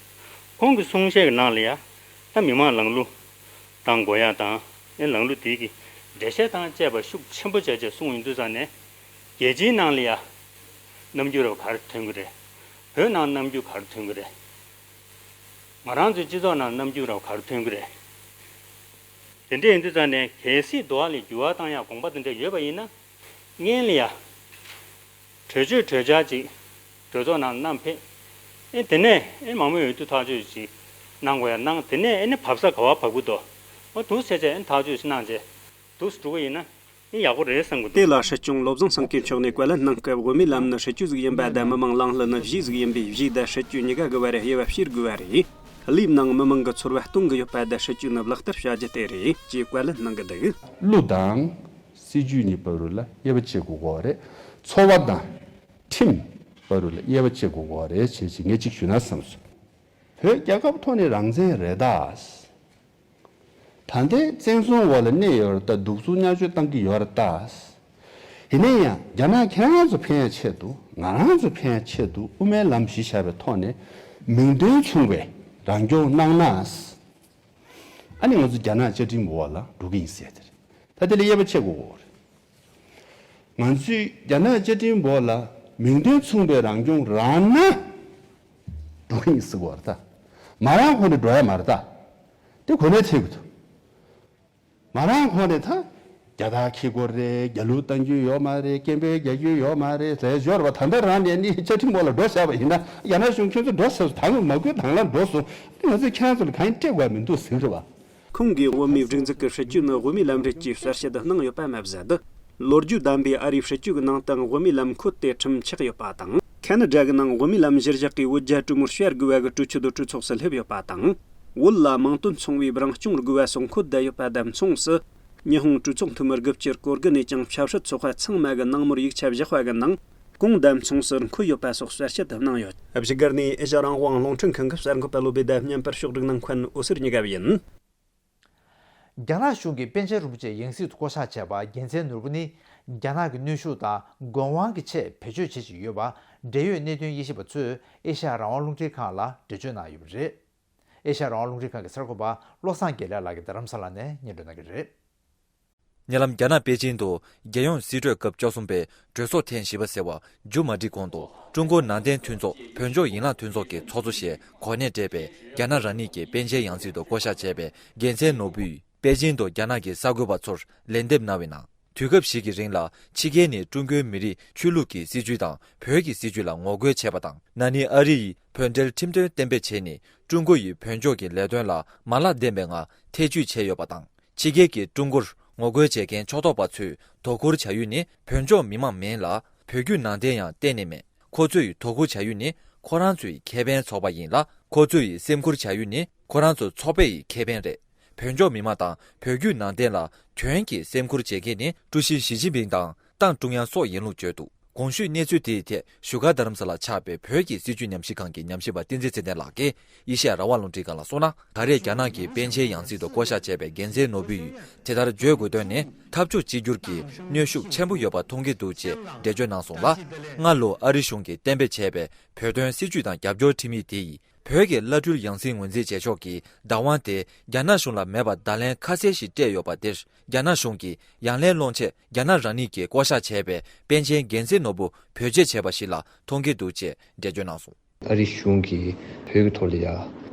ཁོང་གི་གསུང་བཤད་ཀྱི་ནང་ལ་ཡ། ད་མི་མང་ལམ་ལུགས་བཏང་དགོས་ཡ་དང་། ཨེ་ལམ་ལུགས་དེ་གི་འགྲེལ་བཤད་དང་བཅས་པ་ཤུགས་ཆེན་པོ་བྱས་བྱས་གསུངས་ཡོང་དུས་ཙང་ནས། རྒྱལ་སྤྱིའི་ནང་ལ་ཡ། རྣམ་འགྱུར་རབ་ག་རེ་ཐོན་གི་རེད། བོད་ནང་རྣམ་འགྱུར་ག་རེ་ཐོན་གི་རེད། ང་རང་ཚོའི་སྤྱི་ཚོགས་ནང་རྣམ་འགྱུར་རབ་ག་རེ་ཐོན་གི་རེད། དེ་འདྲ་ཡིན་དུས་ཙང་ནས་གལ་སྲིད་འདུལ་བ་ལ་འགྱུར་བ་བཏང་ཡག་དགོངས་པ་དེ་འདྲ་ཡོད་པ་ཡིན་ན། སྔོན་ལ་ཡ། གྲོས་ཆོད་གྲོས་འཆར་ཅིག་གྲོས་ཚོགས་ནང་བསྣམས་ཕེབས། ཨེ་དེ་ནས་ཨེ་མང་མོས་འོས་བསྡུ་ཐག་གཅོད་ཅིག་གནང་དགོས་ཡ་གནང་། དེ་ནས་ཨེ་ནི་བབས་ས་ག་བ་བབས་ཀྱི་འདུག་འོ་འདུག་བྱས་བྱས་ཨེ་ཐག་གཅོད་ཅིག་གནང་བྱས་འདུག་འགྲོ་གི་ཡིན་ན་ཨེ་ཡག་པོ་རེད་བསམ་གྱི་འདུག་དེ་ལ་སྲིད་སྐྱོང་བློ་བཟང་སེང་གེ་མཆོག་ནས་བཀའ་ལན་གནང་སྐབས། དབུ་མའི་ལམ་ནི་སྲིད་བྱུས་ཟིག་ཡིན་པ་དང་། མི་མང་ལམ་ལྷོད་ནི་གཞི་ཟིག་ཡིན་པས། གཞི་དང་སྲིད་བྱུས་གཉིས་ཀ་གི་བར་དབྱེ་བ་ཕྱེ་དགོས་པ་རེད། ལས་ནང་མི་མང་གི་ཚོར་བ་གཏོང་གི་ཡོད་པ་དང་། སྲིད་བྱུས་ནི་ལག་བསྟར་བྱ་རྒྱུ་དེ་རེད་ཅེས་བཀའ་ལན་གནང་གི་འདུག་གླུ་དང་། སྲིད་བྱུས་གཉིས་བར་རུ་ལ་དབྱེ་བ་ཕྱེ་དགོས་ཀྱི་ཡོད་རེད། ཚོར་བ་དང་། ཁྲིམས་བར་རུ་ལ་དབྱེ་བ་ཕྱེ་དགོས་ཀྱི་ཡོད་རེད་ཅེས་ངས་གཅིག་ཞུས་ན་བསམ་སོང་། བོད་རྒྱལ་ཁབ་ཐོག་ནས་རང་བཙན་རེད་ད། ད་ལྟའི་བཙན་བཟུང་འོག་ལ་གནས་ཡོད་རེད་ད། སྡུག་སྲུང་བརྙས་བཅོས་བཏང་གི་ཡོད་རེད་ད། ཡིན་ན་ཡང་རྒྱ་ནག་ཁྱེད་རང་ཚོ་ཕན་ཡ་ཆེད་དུ། ང་རང་ཚོ་ཕན་ཡ་ཆེད་དུ། དབུ་མའི་ལམ་གཞི་བཞག་པའི་ཐོག་ནས་མིང་དོན་མཚུངས་པའི་རང་སྐྱོང་གནང་ན། ཨ་ནི་ང་ཚོ་རྒྱ་ནག་བཅའ་ཁྲིམས་འོག་ལ་འགྲོ་གི་ཡིན་ཟེར་དེ་རེད། ད་དེ་ལ་དབྱེ་བ་ཕྱེ་དགོས་ཀྱི་ཡོད་རེད། ང་ཚོས་རྒྱ་ནག་བཅའ་ཁྲིམས་འོག་ལ་མིང་དོན་མཚུངས་པའི་རང་སྐྱོང་རག་ན་འགྲོ་གི་ཡིན་ཟེར་གྱི་ཡོད་རེད་ད། མ་རང་ཧོ་ནས་འགྲོ་ཡ་མ་རེད་ད། དེ་གོ་གནས་ཐེབས་ཀྱི་འདུག་མ་རང་ཧོ་ནས་ད། རྒྱ་ཐག་ཁི་གོ་རེད། རྒྱ་ལུགས་བཏང་རྒྱུ་ཡོད་མ་རེད། སྐད་འབོད་རྒྱག་རྒྱུ་ཡོད་མ་རེད་ཟེར་འབྱོར་བ། ད་ལྟ་རང་ནས་ནི་བཅའ་ཁྲིམས་འོག་ལ་འགྲོ་བཞག་པ་ཡིན་ན། རྒྱ་ནག་གཞུང་ཁྱོད་ཚོ་འགྲོ་ཟེར་སོང་། ད་ང་མ་དགོས་དང་བླངས་འགྲོ་སོང་། ང་ཚོས་ཁྱེད་རང་ཚོ་ལ་གང་ཡང་སྤྲད་དགོས་མི་འདུག་ཟེར་གི་རེད་བ། ཁོང་གིས་དབུ་མའི་སྒྲིག་འཛུགས་ཀྱི་སྲིད་ཇུས་ནི་དབུ་མའི་ལམ་རེད་ཅེས་གསལ་བཤད་གནང་ཡོད་པ་མ་ཟད། ལོ་རྒྱུས་ལྡན་པའི་ཨ་རིའི་སྲིད་ཇུས་ཀྱི་ནང་དུའང་དབུ་མའི་ལམ་ཁོ་དེ་ཁྲིམས་ཆགས་ཡོད་པ་དང་། ཁ་ན་ཌ་གི་ནང་དབུ་མའི་ལམ་གཞིར་བཞག་གི་དབུ་རྒྱ་དྲུང་མོར་བྱ་དགོས་པ་གི་གྲོས་ཆོད་དུ་གྲོས་ཚོགས་སུ་སླེབས་ཡོད་པ་དང་། བོད་ལ་དམངས་དོན་ཚོང་པའི་རང་སྐྱོང་དགོས་པ་སོགས་འཁོད་བསྡད་ཡོད་པ་དང་མཚུངས་སུ། ཉི་ཧོང་གྲོས་ཚོགས་འཐུས་མི་དགུ་བཅུ་སྐོར་དགུ་ནས་ཀྱང་ཆབ་སྲིད་ཚོགས་པ་ཚང་མ་གི་ནང་མོལ་ཡིག་ཆ་བཞག་པ་གི་ནང་གོང་དང་མཚུངས་སུ་འཁོད་ཡོད་པ་སོགས་གསལ་བཤད་གནང་ཡོད། བཞུགས་སྒར་ནས་ཨེ་ཤ་རང་དབང་རླུང་འཕྲིན་ཁང་གི་གསར་འགོད་པ་བློ་བྷེ་དང་། སྙན་པར་ཕྱོགས་སྒྲིག་གནང་མཁན་འོད་ཟེར་ཉི་ག་ཡིན། རྒྱ་ནག་གཞུང་གིས་པཎ་ཆེན་རིན་པོ་ཆེ་ཡང་སྲིད་དུ་བསྐོ་གཞག་བྱས་པ་རྒྱལ་མཚན་ནོར་བུ་ནི། རྒྱ་ནག་གི་གནོན་ཤུགས་དང་དགོས་དབང་གི་ཆེད་བེད་སྤྱོད་བྱེད་བཞིན་ཡོད་པ། འབྲེལ་ཡོད་གནད་དོན་དབྱེ་ཞིབ་པ་ཚོས་ཨེ་ཤ་ཡ་རང་དབང་རླུང་འཕྲིན་ཁང་ལ་འགྲེལ་བརྗོད་གནང་ཡོད་པ་རེད། ཨེ་ཤ་ཡ་རང་དབང་རླུང་འཕྲིན་ཁང་གི་གསར་འགོད་པ་བློ་བཟང་དགེ་ལེགས་ལགས་ཀྱིས་རྡ་རམ་ས་ལ་ནས་སྙན་སྒྲོན་གནང་གི་རེད། ཉེ་ལམ་རྒྱ་ནག་པེ་ཅིང་དུ་རྒྱལ་ཡོངས་སྲིད་གྲོས་སྐབས་བཅུ་གསུམ་པའི་གྲོས་ཚོགས་ཐེངས་བཞི་པ་ཟེར་བ་མཇུག་མ་སྒྲིལ་གོང་དུ། ཀྲུང་གོ་ནང་བསྟན་མཐུན་ཚོགས་བོད་ལྗོངས་ཡན་ལག་མཐུན་ཚོགས་ཀྱི་ཚོགས་གཙོ་ཞེས་གོ་གནས་སྤྲད་པའི་རྒྱ་ནག་རང་ཉིད་ཀྱི་པཎ་ཆེན་ཡང་སྲིད་དུ་བསྐོ་གཞག་བྱས་པའི་རྒྱལ་མཚན་ནོར་བུས། པེ་ཅིང་དུ་རྒྱ་ནག་གི་གསར་འགོད་པ་ཚོར་ལན་འདེབས་གནང་བའི་ནང་། དུས་སྐབས་ཤིག་གི་རིང་ལ་ཕྱི་རྒྱལ་ནས་ཀྲུང་གོའི་མི་རིགས་ཆོས་ལུགས་ཀྱི་སྲིད་བྱུས་དང་བོད་ཀྱི་སྲིད་བྱུས་ལ་ངོ་རྒོལ་བྱས་པ་དང་། ན་ནིང་ཨ་རི་ཡིས་བོད་འབྲེལ་ཁྲིམས་དོན་གཏན་འབེབས་བྱས་ནས། ཀྲུང་གོ་ཡིས་བོད་ལྗོངས་ཀྱི་ལས་དོན་ལ་མ་ལག་ལྡན་པའི་ངང་ཐེ་བྱུས་བྱས་ཡོད་པ་དང་། ཕྱི་རྒྱལ་གྱིས་ཀྲུང་གོར་ངོ་རྒོལ་བྱེད་མཁན་ཕྱོགས་གཏོགས་པ་ཚོས་དོ་ཁུར་བྱ་ཡུལ་ནི་བོད་ལྗོངས་མི་མང་མིན་ལ། བོད་བརྒྱུད་ནང་བསྟན་ཡང་གཏན་ནས་མེད། ཁོ་ཚོ་ཡིས་དོ་ཁུར་བྱ་ཡུལ་ནི་ཁོ་རང་ཚོའི་ཁེ་ཕན་ཚོགས་པ་ཡིན་ལ། ཁོ་ཚོ་ཡིས་སེམས་ཁུར་བྱ་ཡུལ་ནི་ཁོ་རང་ཚོ་ཚོགས་པའི་ཁེ་ཕན་རེད། བོད་ལྗོངས་མི་མང་དང་བོད་བརྒྱུད་ནང་བསྟན་ལ་དོན་གྱིས་སེམས་ཁུར་བྱེད་མཁན་ནི་ཀྲུའུ་ཞི་ཞི་ཅིན་ཕིང་དང་ཏང་ཀྲུང་དབྱང་སོགས་ཡིན་ལུགས་བརྗོད་འདུག་གོང་ཞུས་གནས་ཚུལ་དེའི་ཐད་བཞུགས་སྒར་རྡ་རམ་ས་ལར་ཆགས་པའི་བོད་ཀྱི་སྲིད་བྱུས་ཉམས་ཞིབ་ཁང་གི་ཉམས་ཞིབ་པ་བསྟན་འཛིན་ཚེ་བརྟན་ལགས་ཀྱིས་ཨེ་ཤ་ཡ་རང་དབང་རླུང་འཕྲིན་ཁང་ལ་གསུངས་ན། ད་རེས་རྒྱ་ནག་གིས་པཎ་ཆེན་ཡང་སྲིད་དུ་བསྐོ་གཞག་བྱས་པའི་རྒྱལ་མཚན་ནོར་བུ་ཡིས་དེ་ལྟར་བརྗོད་དགོས་དོན་ནི། འཐབ་ཕྱོགས་གཅིག་གྱུར་གྱི་གནོན་ཤུགས་ཆེན་པོ་ཡོད་པ་མཐོང་གི་འདུག་ཅེས་འགྲེལ་བརྗོད་གནང་སོང་ལ། སྔ་ལོ་ཨ་རི་གཞུང་གིས་གཏན་འབེབས་བྱས་པའི་བོད་དོན་སྲིད་བྱུས་དང་རྒྱབ་སྐྱོར་ཁྲིམས་ཡིག་དེ་ཡིས། བོད་ཀྱི་བླ་སྤྲུལ་ཡང་སྲིད་ངོས་འཛིན་བྱེད་ཕྱོགས་ཀྱི་བདག་དབང་དེ་རྒྱ་ནག་གཞུང་ལ་མེད་པར་བརྡ་ལན་ཁ་གསལ་ཞིག་སྤྲད་ཡོད་པ་དེར། རྒྱ་ནག་གཞུང་གིས་ཡང་ལན་སློང་ཆེད་རྒྱ་ནག་རང་ཉིད་ཀྱིས་བསྐོ་གཞག་བྱས་པའི་པཎ་ཆེན་རྒྱལ་མཚན་ནོར་བུ་བེད་སྤྱོད་བྱས་པ་ཞིག་ལ་མཐོང་གི་འདུག་ཅེས་འགྲེལ་བརྗོད་གནང་སོང་། ཨ་རི་གཞུང་གིས་བོད་ཀྱི་ཐོག་ལ་ཡ་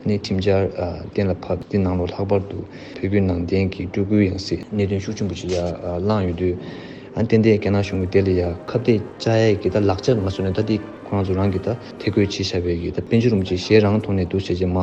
ནས་ཁྲིམས་འཆར་ཨ་གཏན་ལ་ཕབ། དེ་ནང་ལོགས་ལྷག་པར་དུ་བོད་བརྒྱུད་ནང་བསྟན་གྱི་སྤྲུལ་སྐུའི་ཡང་སྲིད་གནད་དོན་ཤུགས་ཆེན་པོ་ཞིག་ཡ་ཨ་བསླངས་ཡོད་དུས། ཨ་ཏན་ཏན་རྒྱ་ནག་གཞུང་གིས་དེ་ལ་ཡ་ཁ་གཏད་བཅག་ཡས་ཀྱི་ད་ལག་ཆ་ང་ཚོ་ནས་ད་དེ་ཁོ་རང་ཚོ་རང་གིས་ད་ཐེ་བཀོད་བྱས་བཞག་པའི་གི་ད་པཎ་ཆེན་རིན་པོ་ཆེ་ཞལ་རང་ཐོག་ནས་འདུག་བྱས་རྗེས་མ་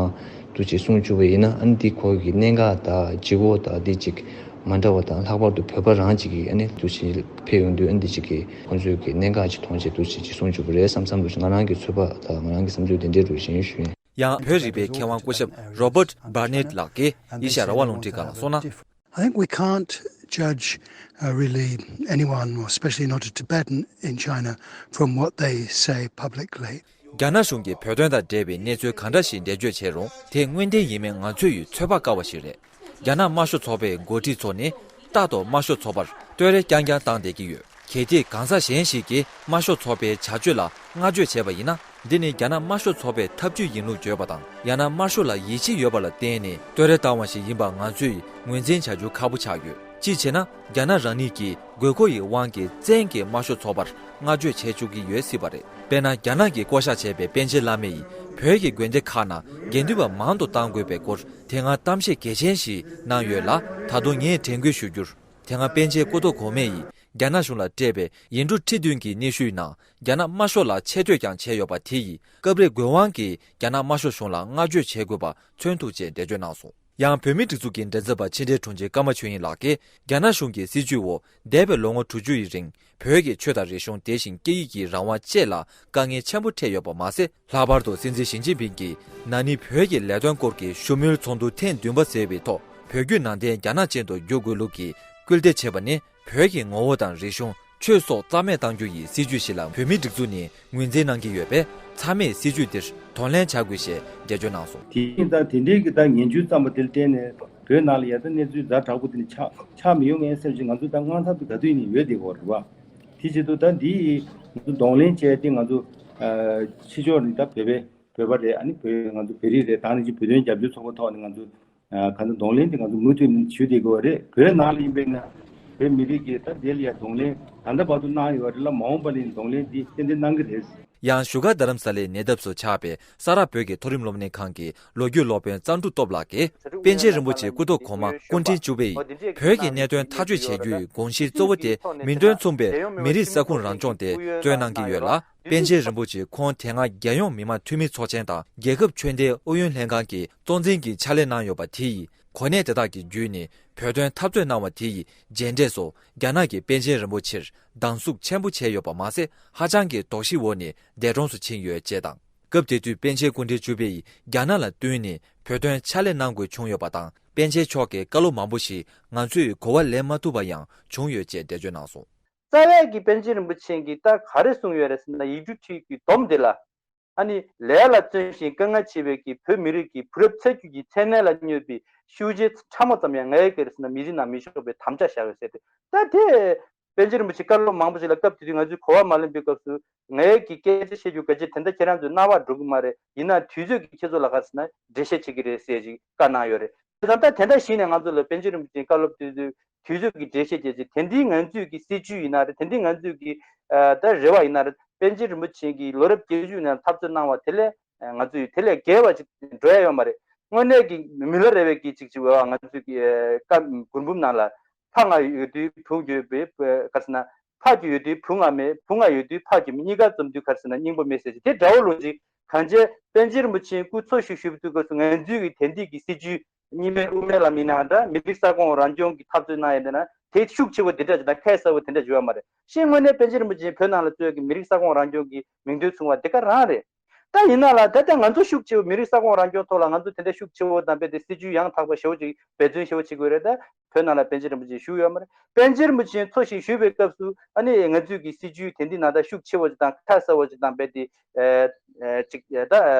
འདུག་ཅེས་གསུངས་བཅུག་པ་ཡིན་ན། ཨ་ནི་དེ་ཁོ་གི་གནད་འགག་དང་ལྗིད་ཁོག་དང་དེ་ཅིག་མ་འདྲ་བ་དང་། ལྷག་པར་དུ་བོད་པ་རང་ཅིག་གིས་ཨ་ནི་འདུག་ཅེས་ཕེབས་ཡོང་དུས། ཨ་ནི་དེ་ཅིག་གིས་ཁོང་ཚོས་ཀྱི་གནད་འགག་ཅིག་མཐོང་བྱས་འདུག་ཅེས་ཅིག་གསུངས་བཅུག་པ་རེད་བསམ་བསམ་འདུག་ཅེས། ང་རང་གི་ཚོད་དཔག་དང་ང་རང་གི་བསམ་ཚུལ་དེ་འདྲའི་རུ་ཞུ་ཡིན་ཞུ་ཡིན། ཡང་བོད་རིག་པའི་མཁས་དབང་སྐུ་ཞབས་Robert Barnett ལགས་ཀྱིས་ཨེ་ཤ་ཡ་རང་དབང་རླུང་འཕྲིན་ཁང་ལ་གསུངས་ན། I think we can't judge uh, really anyone, or especially not a Tibetan in China, from what they say publicly. རྒྱ་ནག་གཞུང་གིས་བོད་དོན་དང་འབྲེལ་བའི་གནས་ཚུལ་གང་འདྲ་ཞིག་འགྲེལ་བརྗོད་བྱས་རུང་། དེ་དངོས་བདེན་ཡིན་མིན་ང་ཚོས་ཡི་ཚོད་དཔག་དཀའ་བ་ཞིག་རེད། རྒྱ་ནག་དམར་ཤོག་ཚོགས་པའི་འགོ་ཁྲིད་ཚོ་ནི་རྟག་ཏུ་དམར་ཤོག་ཚོགས་པར་བསྟོད་ར་རྐྱང་རྐྱང་བཏང་བསྡད་ཀྱི་ཡོད། གལ་ཏེ་གང་ཟག་གཞན་ཞིག་གིས་དམར་ཤོག་ཚོགས་པའི་བྱ་སྤྱོད་ལ་བསྔགས་བརྗོད་བྱས་པ་ཡིན་ན། འདི་ནི་རྒྱ་ནག་དམར་ཤོག་ཚོགས་པའི་ཐབས་ཇུས་ཡིན་ལུགས་བརྗོད་པ་དང་། ཡང་ན་དམར་ཤོག་ལ་ཡིད་ཆེས་ཡོད་པ་ལ་བརྟེན་ནས་བསྟོད་ར་བཏང་བ་ཞིག་ཡིན་པ་ང་ཚོས་ངོས་འཛིན་བྱ་རྒྱུ་ཁག་པོ་ཆགས་ཡོད། གཅིག་བྱས་ན། རྒྱ་ནག་རང་ཉིད་ཀྱི་དགོས་མཁོ་ཡི་དབང་གིས་བཙན་གྱིས་དམར་ཤོག་ཚོགས་པར་བསྔགས་བརྗོད་བྱེད་བཅུག་གི་ཡོད་སྲིད་པ་རེད། དཔེར་ན། རྒྱ་ནག་གིས་བསྐོ་གཞག་བྱས་པའི་པཎ་ཆེན་བླ་མ་ཡིས་བོད་ཀྱི་དགོན་སྡེ་ཁག་ནང་དགེ་འདུན་པ་མང་དུ་གཏང་དགོས་པའི་སྐོར་དེ་སྔ་གཏམ་བཤད་གལ་ཆེན་ཞིག་གནང་ཡོད་ལ། ད་དུང་ངས་དྲན་སྐུལ་ཞུ་རྒྱུར། དེ་སྔ་པཎ་ཆེན་སྐུ་ཐོག་གོང་མ་ཡིས་རྒྱ་ནག་གཞུང་ལ་སྤྲད་པའི་ཡིག་འབྲུ་ཁྲི་བདུན་གྱི་སྙན་ཞུའི་ནང་། རྒྱ་ནག་དམར་ཤོག་ལ་ཆེ་བསྟོད་ཀྱང་བྱས་ཡོད་པ་དེ་ཡིས་སྐབས་རེ་དགོས་དབང་གིས་རྒྱ་ནག་དམར་ཤོག་གཞུང་ལ་བསྔགས་བརྗོད་བྱེད་དགོས་པ་མཚོན་ཐུབ་ཅེས་འགྲེལ་བརྗོད་གནང་སོང་། ཡང་། བོད་མིའི་སྒྲིག་འཛུགས་ཀྱི་མགྲིན་ཚབ་པ་ཕྱི་དྲིལ་དྲུང་ཆེ་ཀརྨ་ཆོས་དབྱིངས་ལགས་ཀྱིས། རྒྱ་ནག་གཞུང་གི་སྲིད་བྱུས་འོག་འདས་པའི་ལོ་ངོ་དྲུག་ཅུ་ཡི་རིང་། བོད་ཀྱི་ཆོས་དང་རིག་གཞུང་། དེ་བཞིན་སྐད་ཡིག་གི་རང་དབང་བཅས་ལ་དཀའ་ངལ་ཆེན་པོ་འཕྲད་ཡོད་པ་མ་ཟད། ལྷག་པར་དུ་སྲིད་འཛིན་ཞི་ཅིན་ཕིང་གིས་ན་ནིང་བོད་ཀྱི་ལས་དོན་སྐོར་གྱི་བཞུགས་མོལ་ཚོགས་འདུ་ཐེངས་བདུན་པ་ཟེར་བའི་ཐོག། བོད་བརྒྱུད་ནང་བསྟན་རྒྱ་ནག་ཅན་དུ་བསྒྱུར་དགོས་ལུགས་ཀྱི་སྐུལ་འདེད་བྱས་པ་ནི། བོད་ཀྱི་ངོ་བོ་དང་རིག་གཞུང་། ཆོས་སོགས་རྩ་མེད་གཏང་རྒྱུ་ཡི་སྲིད་བྱུས་ཤིག་ལ་བོད་མིའི་སྒྲིག་འཛུགས་ནས་ངོས་འཛིན་གནང་གི་ཡོད་པས། ཚང་མས་སྲིད་བྱུས་འདིར་གདོང་ལེན་བྱ་དགོས་ཞེས་འགྲེལ་བརྗོད་གནང་སོང་། དེ་ཡིན་ཙང་དེ་འདྲའི་གི་ད་ངན་ཇུས་བརྩམས་པ་དེ་ལ་བརྟེན་ནས་བོད་ནང་ལ་ཡ་ད་གནས་ཚུལ་ཛ་དྲག་པོ་དེ་འདྲ་ཆགས་ཆགས་མི་ཡོང་ངེས་ཟེར་ཅིག་ང་ཚོ་ད་དངངས་འཚབ་ཏུ་ག་དུས་ནས་ཡོད་བསྡད་ཀྱི་ཡོད་རེད་བ། དེ་བྱེད་དུས་ད་འདི་ང་ཚོ་གདོང་ལེན་བྱས་ཏེ། ང་ཚོ་ཕྱི་ཕྱོགས་ནས་ད་བོད་པའི་བོད་པ་རེད། ཨ་ནི་བོད་ང་ཚོ་བོད་རིགས་རེད། ད་ནི་ཅིག་བོད་དོན་རྒྱབ་སྐྱོར་ཚོགས་པ་ཐོག་ནས་ང་ཚོ་ཨ་གང་ལྟར་གདོང་ལེན་དེ་ང་ཚོ་མུ་མཐུད་ནས་ཞུ་བསྡད་དགོས་པ་རེད། བོད་ནང་ལ་ཡིན་པས་ན་བོད་མི་རིགས་ཀྱིས་ད་དེ་ལ་ཡ་གདོང་ལེན་ད་ལྟ་བར་དུ་གནང་ཡོད་རེད་ལ། མ་འོངས་པ་ལ་ཡིན་གདོང་ལེན་དེ་ཏན་ཏན་གནང་གི་རེད། ཡང་བཞུགས་སྒར་རྡ་རམ་ས་ལའི་ཉེ་འདབས་སུ་ཆགས་པའི་ས་རཱ་བོད་ཀྱི་མཐོ་རིམ་སློབ་གཉེར་ཁང་གི་ལོ་རྒྱུས་སློབ་དཔོན་གཙང་ཕྲུག་སྟོབས་ལགས་ཀྱིས། པཎ་ཆེན་རིན་པོ་ཆེ་སྐུ་ཐོག་གོང་མ་སྐུ་ཕྲེང་བཅུ་པ་ཡིས་བོད་ཀྱི་གནད་དོན་ཐག་གཅོད་བྱེད་རྒྱུའི་དགོངས་གཞི་གཙོ་བོ་དེ་མིང་དོན་མཚུངས་པའི་མི་རིགས་ས་ཁོངས་རང་སྐྱོང་དེ་བརྩོན་གནང་གི་ཡོད་ལ། པཎ་ཆེན་རིན་པོ་ཆེ་ཁོང་དེ་སྔ་རྒྱལ་ཡོངས་མི་དམངས་འཐུས་མི་ཚོགས་ཆེན་དང་རྒྱལ་ཁབ་ཆོས་ལྡན་ཨུ་ཡོན་ལྷན་ཁང་གི་གཙོ་འཛིན་གྱི་ཕྱག་ལས་གནང་ཡོད་པ་དེ་ཡི་གོ་གནས་དེ་དག་གི་བརྒྱུད་ནས་བོད་དོན་འཐབ་རྩོད་གནང་བ་དེ་ཡི་རྗེས་འབྲས་སུ། རྒྱ་ནག་གིས་པཎ་ཆེན་རིན་པོ་ཆེར་སྡང་ཟུག་ཆེན་པོ་བྱས་ཡོད་པ་མ་ཟད། ཧ་ཅང་གི་དོགས་གཞིའི་འོག་ནས་འདས་གྲོངས་སུ་ཕྱིན་ཡོད་ཅེས་དང་། སྐབས་དེ་དུས་པཎ་ཆེན་སྐུ་ཕྲེང་བཅུ་པ་ཡིས་རྒྱ་ནག་ལ་བསྟུན་ནས་བོད་དོན་ཕྱག་ལས་གནང་དགོས་བྱུང་ཡོད་པ་དང་། པཎ་ཆེན་མཆོག་གི་བཀའ་སློབ་མང་པོ་ཞིག་ང་ཚོས་གོ་བ་ལེན་མ་ཐུབ་པ་ཡང་བྱུང་ཡོད་ཅེས་འགྲེལ་བརྗོད་གནང་སོང་། རྩ་བའི་གི་པཎ་ཆེན་རིན་པོ་ཆེ་གིས་ད་ག་རེ་གསུངས་ཡོད་རེད་ཟེར་ན། ཡིག་འབྲུ་ཁྲིད་ཀྱི་སྡོམ་དེ་ལ། ཨ་ནི་ལས་ལ་བརྩོན་ཞིང་དཀའ་ངལ་ཆེ་བའི་གི་བོད་མི་རིགས་ཀྱི་བུ་རབས་ཚ་རྒྱུད་ཀྱི་མཚན་གནས་ལ་སྙོད་པའི་ཤུལ་རྗེས་ཕྲ་མོ་ཙམ་ཡང་ངའི་གི་རེད་ཟེར་ན་མི་རིགས་ནང་མི་ཤོག་པའི་དམ་བཅའ་བཞག་ཡོད་ཟེར་ཏེ། ད་དེ་པཎ་ཆེན་རིན་པོ་ཆེ་བཀའ་སློབ་མང་པོ་ཞིག་ལ་སྐབས་དེ་དུས་ང་ཚོས་གོ་བ་མ་ལོན་པའི་སྐབས་སུ། ངའི་གི་སྐད་ཆ་བཤད་རྒྱུ་ག་ཅི་དེ་འདྲ་ཁྱེད་རང་ཚོའི་རྣ་བར་འགྲོ་གི་མ་རེད། ཡིན་ན་དུས་ཚོད་ཀྱིས་ཁྱེད་ཚོ་ལ་ག་རེ་ཟེར་ན་འགྲེལ་བཤད་བྱེད་ཀྱི་རེད་ཟེར་ཅིག་བཀའ་གནང་ཡོད་རེད། དེ་དང་ད་དེ་འདྲ་ཞིག་ནས་ང་ཚོ་ལ་པཎ་ཆེན་རིན་པོ་ཆེའི་བཀའ་སློབ་དེ་དུས་དུས་ཚོད་ཀྱི་འགྲེལ་བཤད་བྱེད་ཅིག་དེ་འདྲའི་ང་ཚོས་ཀྱི་སྲིད་ཇུས་ཡིན་ན་རེད། དེ་འདྲའི་ང་ཚོས་ཀྱི་ཨ་ད་རེ་བ་ཡིན་ན་རེད། པཎ་ཆེན་རིན་པོ་ཆེ་གིས་ལོ་རབས་བརྒྱད་ཅུ་ནང་འཐབ་རྩོད་གནང་བ་དེ་ལས་ང་ཚོས་དེ་ལས་བརྒལ་བ་ཅིག་འགྲོ་ཡ་ཡོད་མ་རེད། དངོས་གནས་ཀྱི་མི་ལ་རས་པའི་གི་ཅིག་ཅིག་འོས་པ་ང་ཚོས་ཀྱི་ཨ་བཀའ་མགུར་འབུམ་ནང་ལ། ཕ་ང་ཡོད་དུས་བུ་ཡོད་པའི་ག་རེ་ཟེར་ན། ཕ་རྒྱུད་ཡོད་དུས་བུ་ང་མེད། བུ་ང་ཡོད་དུས་ཕ་རྒྱུད་མེད། གཉིས་ཀ་འཛོམས་དུས་ག་རེ་ཟེར་ན་སྙིང་པོ་མེད་ཟེར་གྱི་དེ་འདྲ་བོ་ལོ་ཅིག་གང་བྱས་པཎ་ཆེན་རིན་པོ་ཆེ་སྐུ་འཚོ་བཞུགས་བཞུགས་དུས་སྐབས་སུ་ང་ཚོའི་གི་དེང་དུས་ཀྱི་སྲིད་ཇུས་གཉིས་སྨན་དབུ་མའི་ལམ་ཡིན་ན་འདྲ། མི་རིགས་ས་ཁོངས་རང་སྐྱོང་གི་འཐབ་རྩོད་གནང་ཡོད་འདི་ན་དེ་ཤུགས་ཆེ་བོ་དེ་འདྲ་ཅིག་དང་ཁ་གསལ་བོ་དེ་འདྲ་བརྗོད་ཡ་མ་རེད། ཤེས་དངོས་གནས་པཎ་ཆེན་རིན་པོ་ཆེ་བོད་ནང་ལ་གཙོས་ཀྱི་མི་རིགས་ས་ཁོངས་རང་སྐྱོང་གི་མིང་དོན་མཚུངས་པ་དེ་ག་རང་རེད། ད་ཡིན་ན་ལ་ད་ལྟ་ང་ཚོ་ཤུགས་ཆེ་བོ་མི་རིགས་ས་ཁོངས་རང་སྐྱོང་ཐོག་ལ་ང་ཚོ་དེ་འདྲ་ཤུགས་ཆེ་བོ་དང་རྦད་དེ་སྲིད་ཇུས་ཡང་དག་པ་ཞེ་བོ་ཅིག་འབད་བརྩོན་ཞེ་བོ་བྱེད་དགོས་རེད། ད་བོད་ནང་ལ་པཎ་ཆེན་རིན་པོ་ཆེ་བཞུགས་ཡོད་མ་རེད། པཎ་ཆེན་རིན་པོ་ཆེ་འཚོ་ཞིང་བཞུགས་པའི་སྐབས་སུ་ཨ་ནི་ང་ཚོས་ཀྱི་སྲིད་ཇུས་དེ་འདི་ནང་ད་ཤུགས་ཆེ་བོ་ཅིག་དང་ཁ་གསལ་བོ་ཅིག་དང་རྦད་དེ་ཨ་ཨ་ཅིག་ད་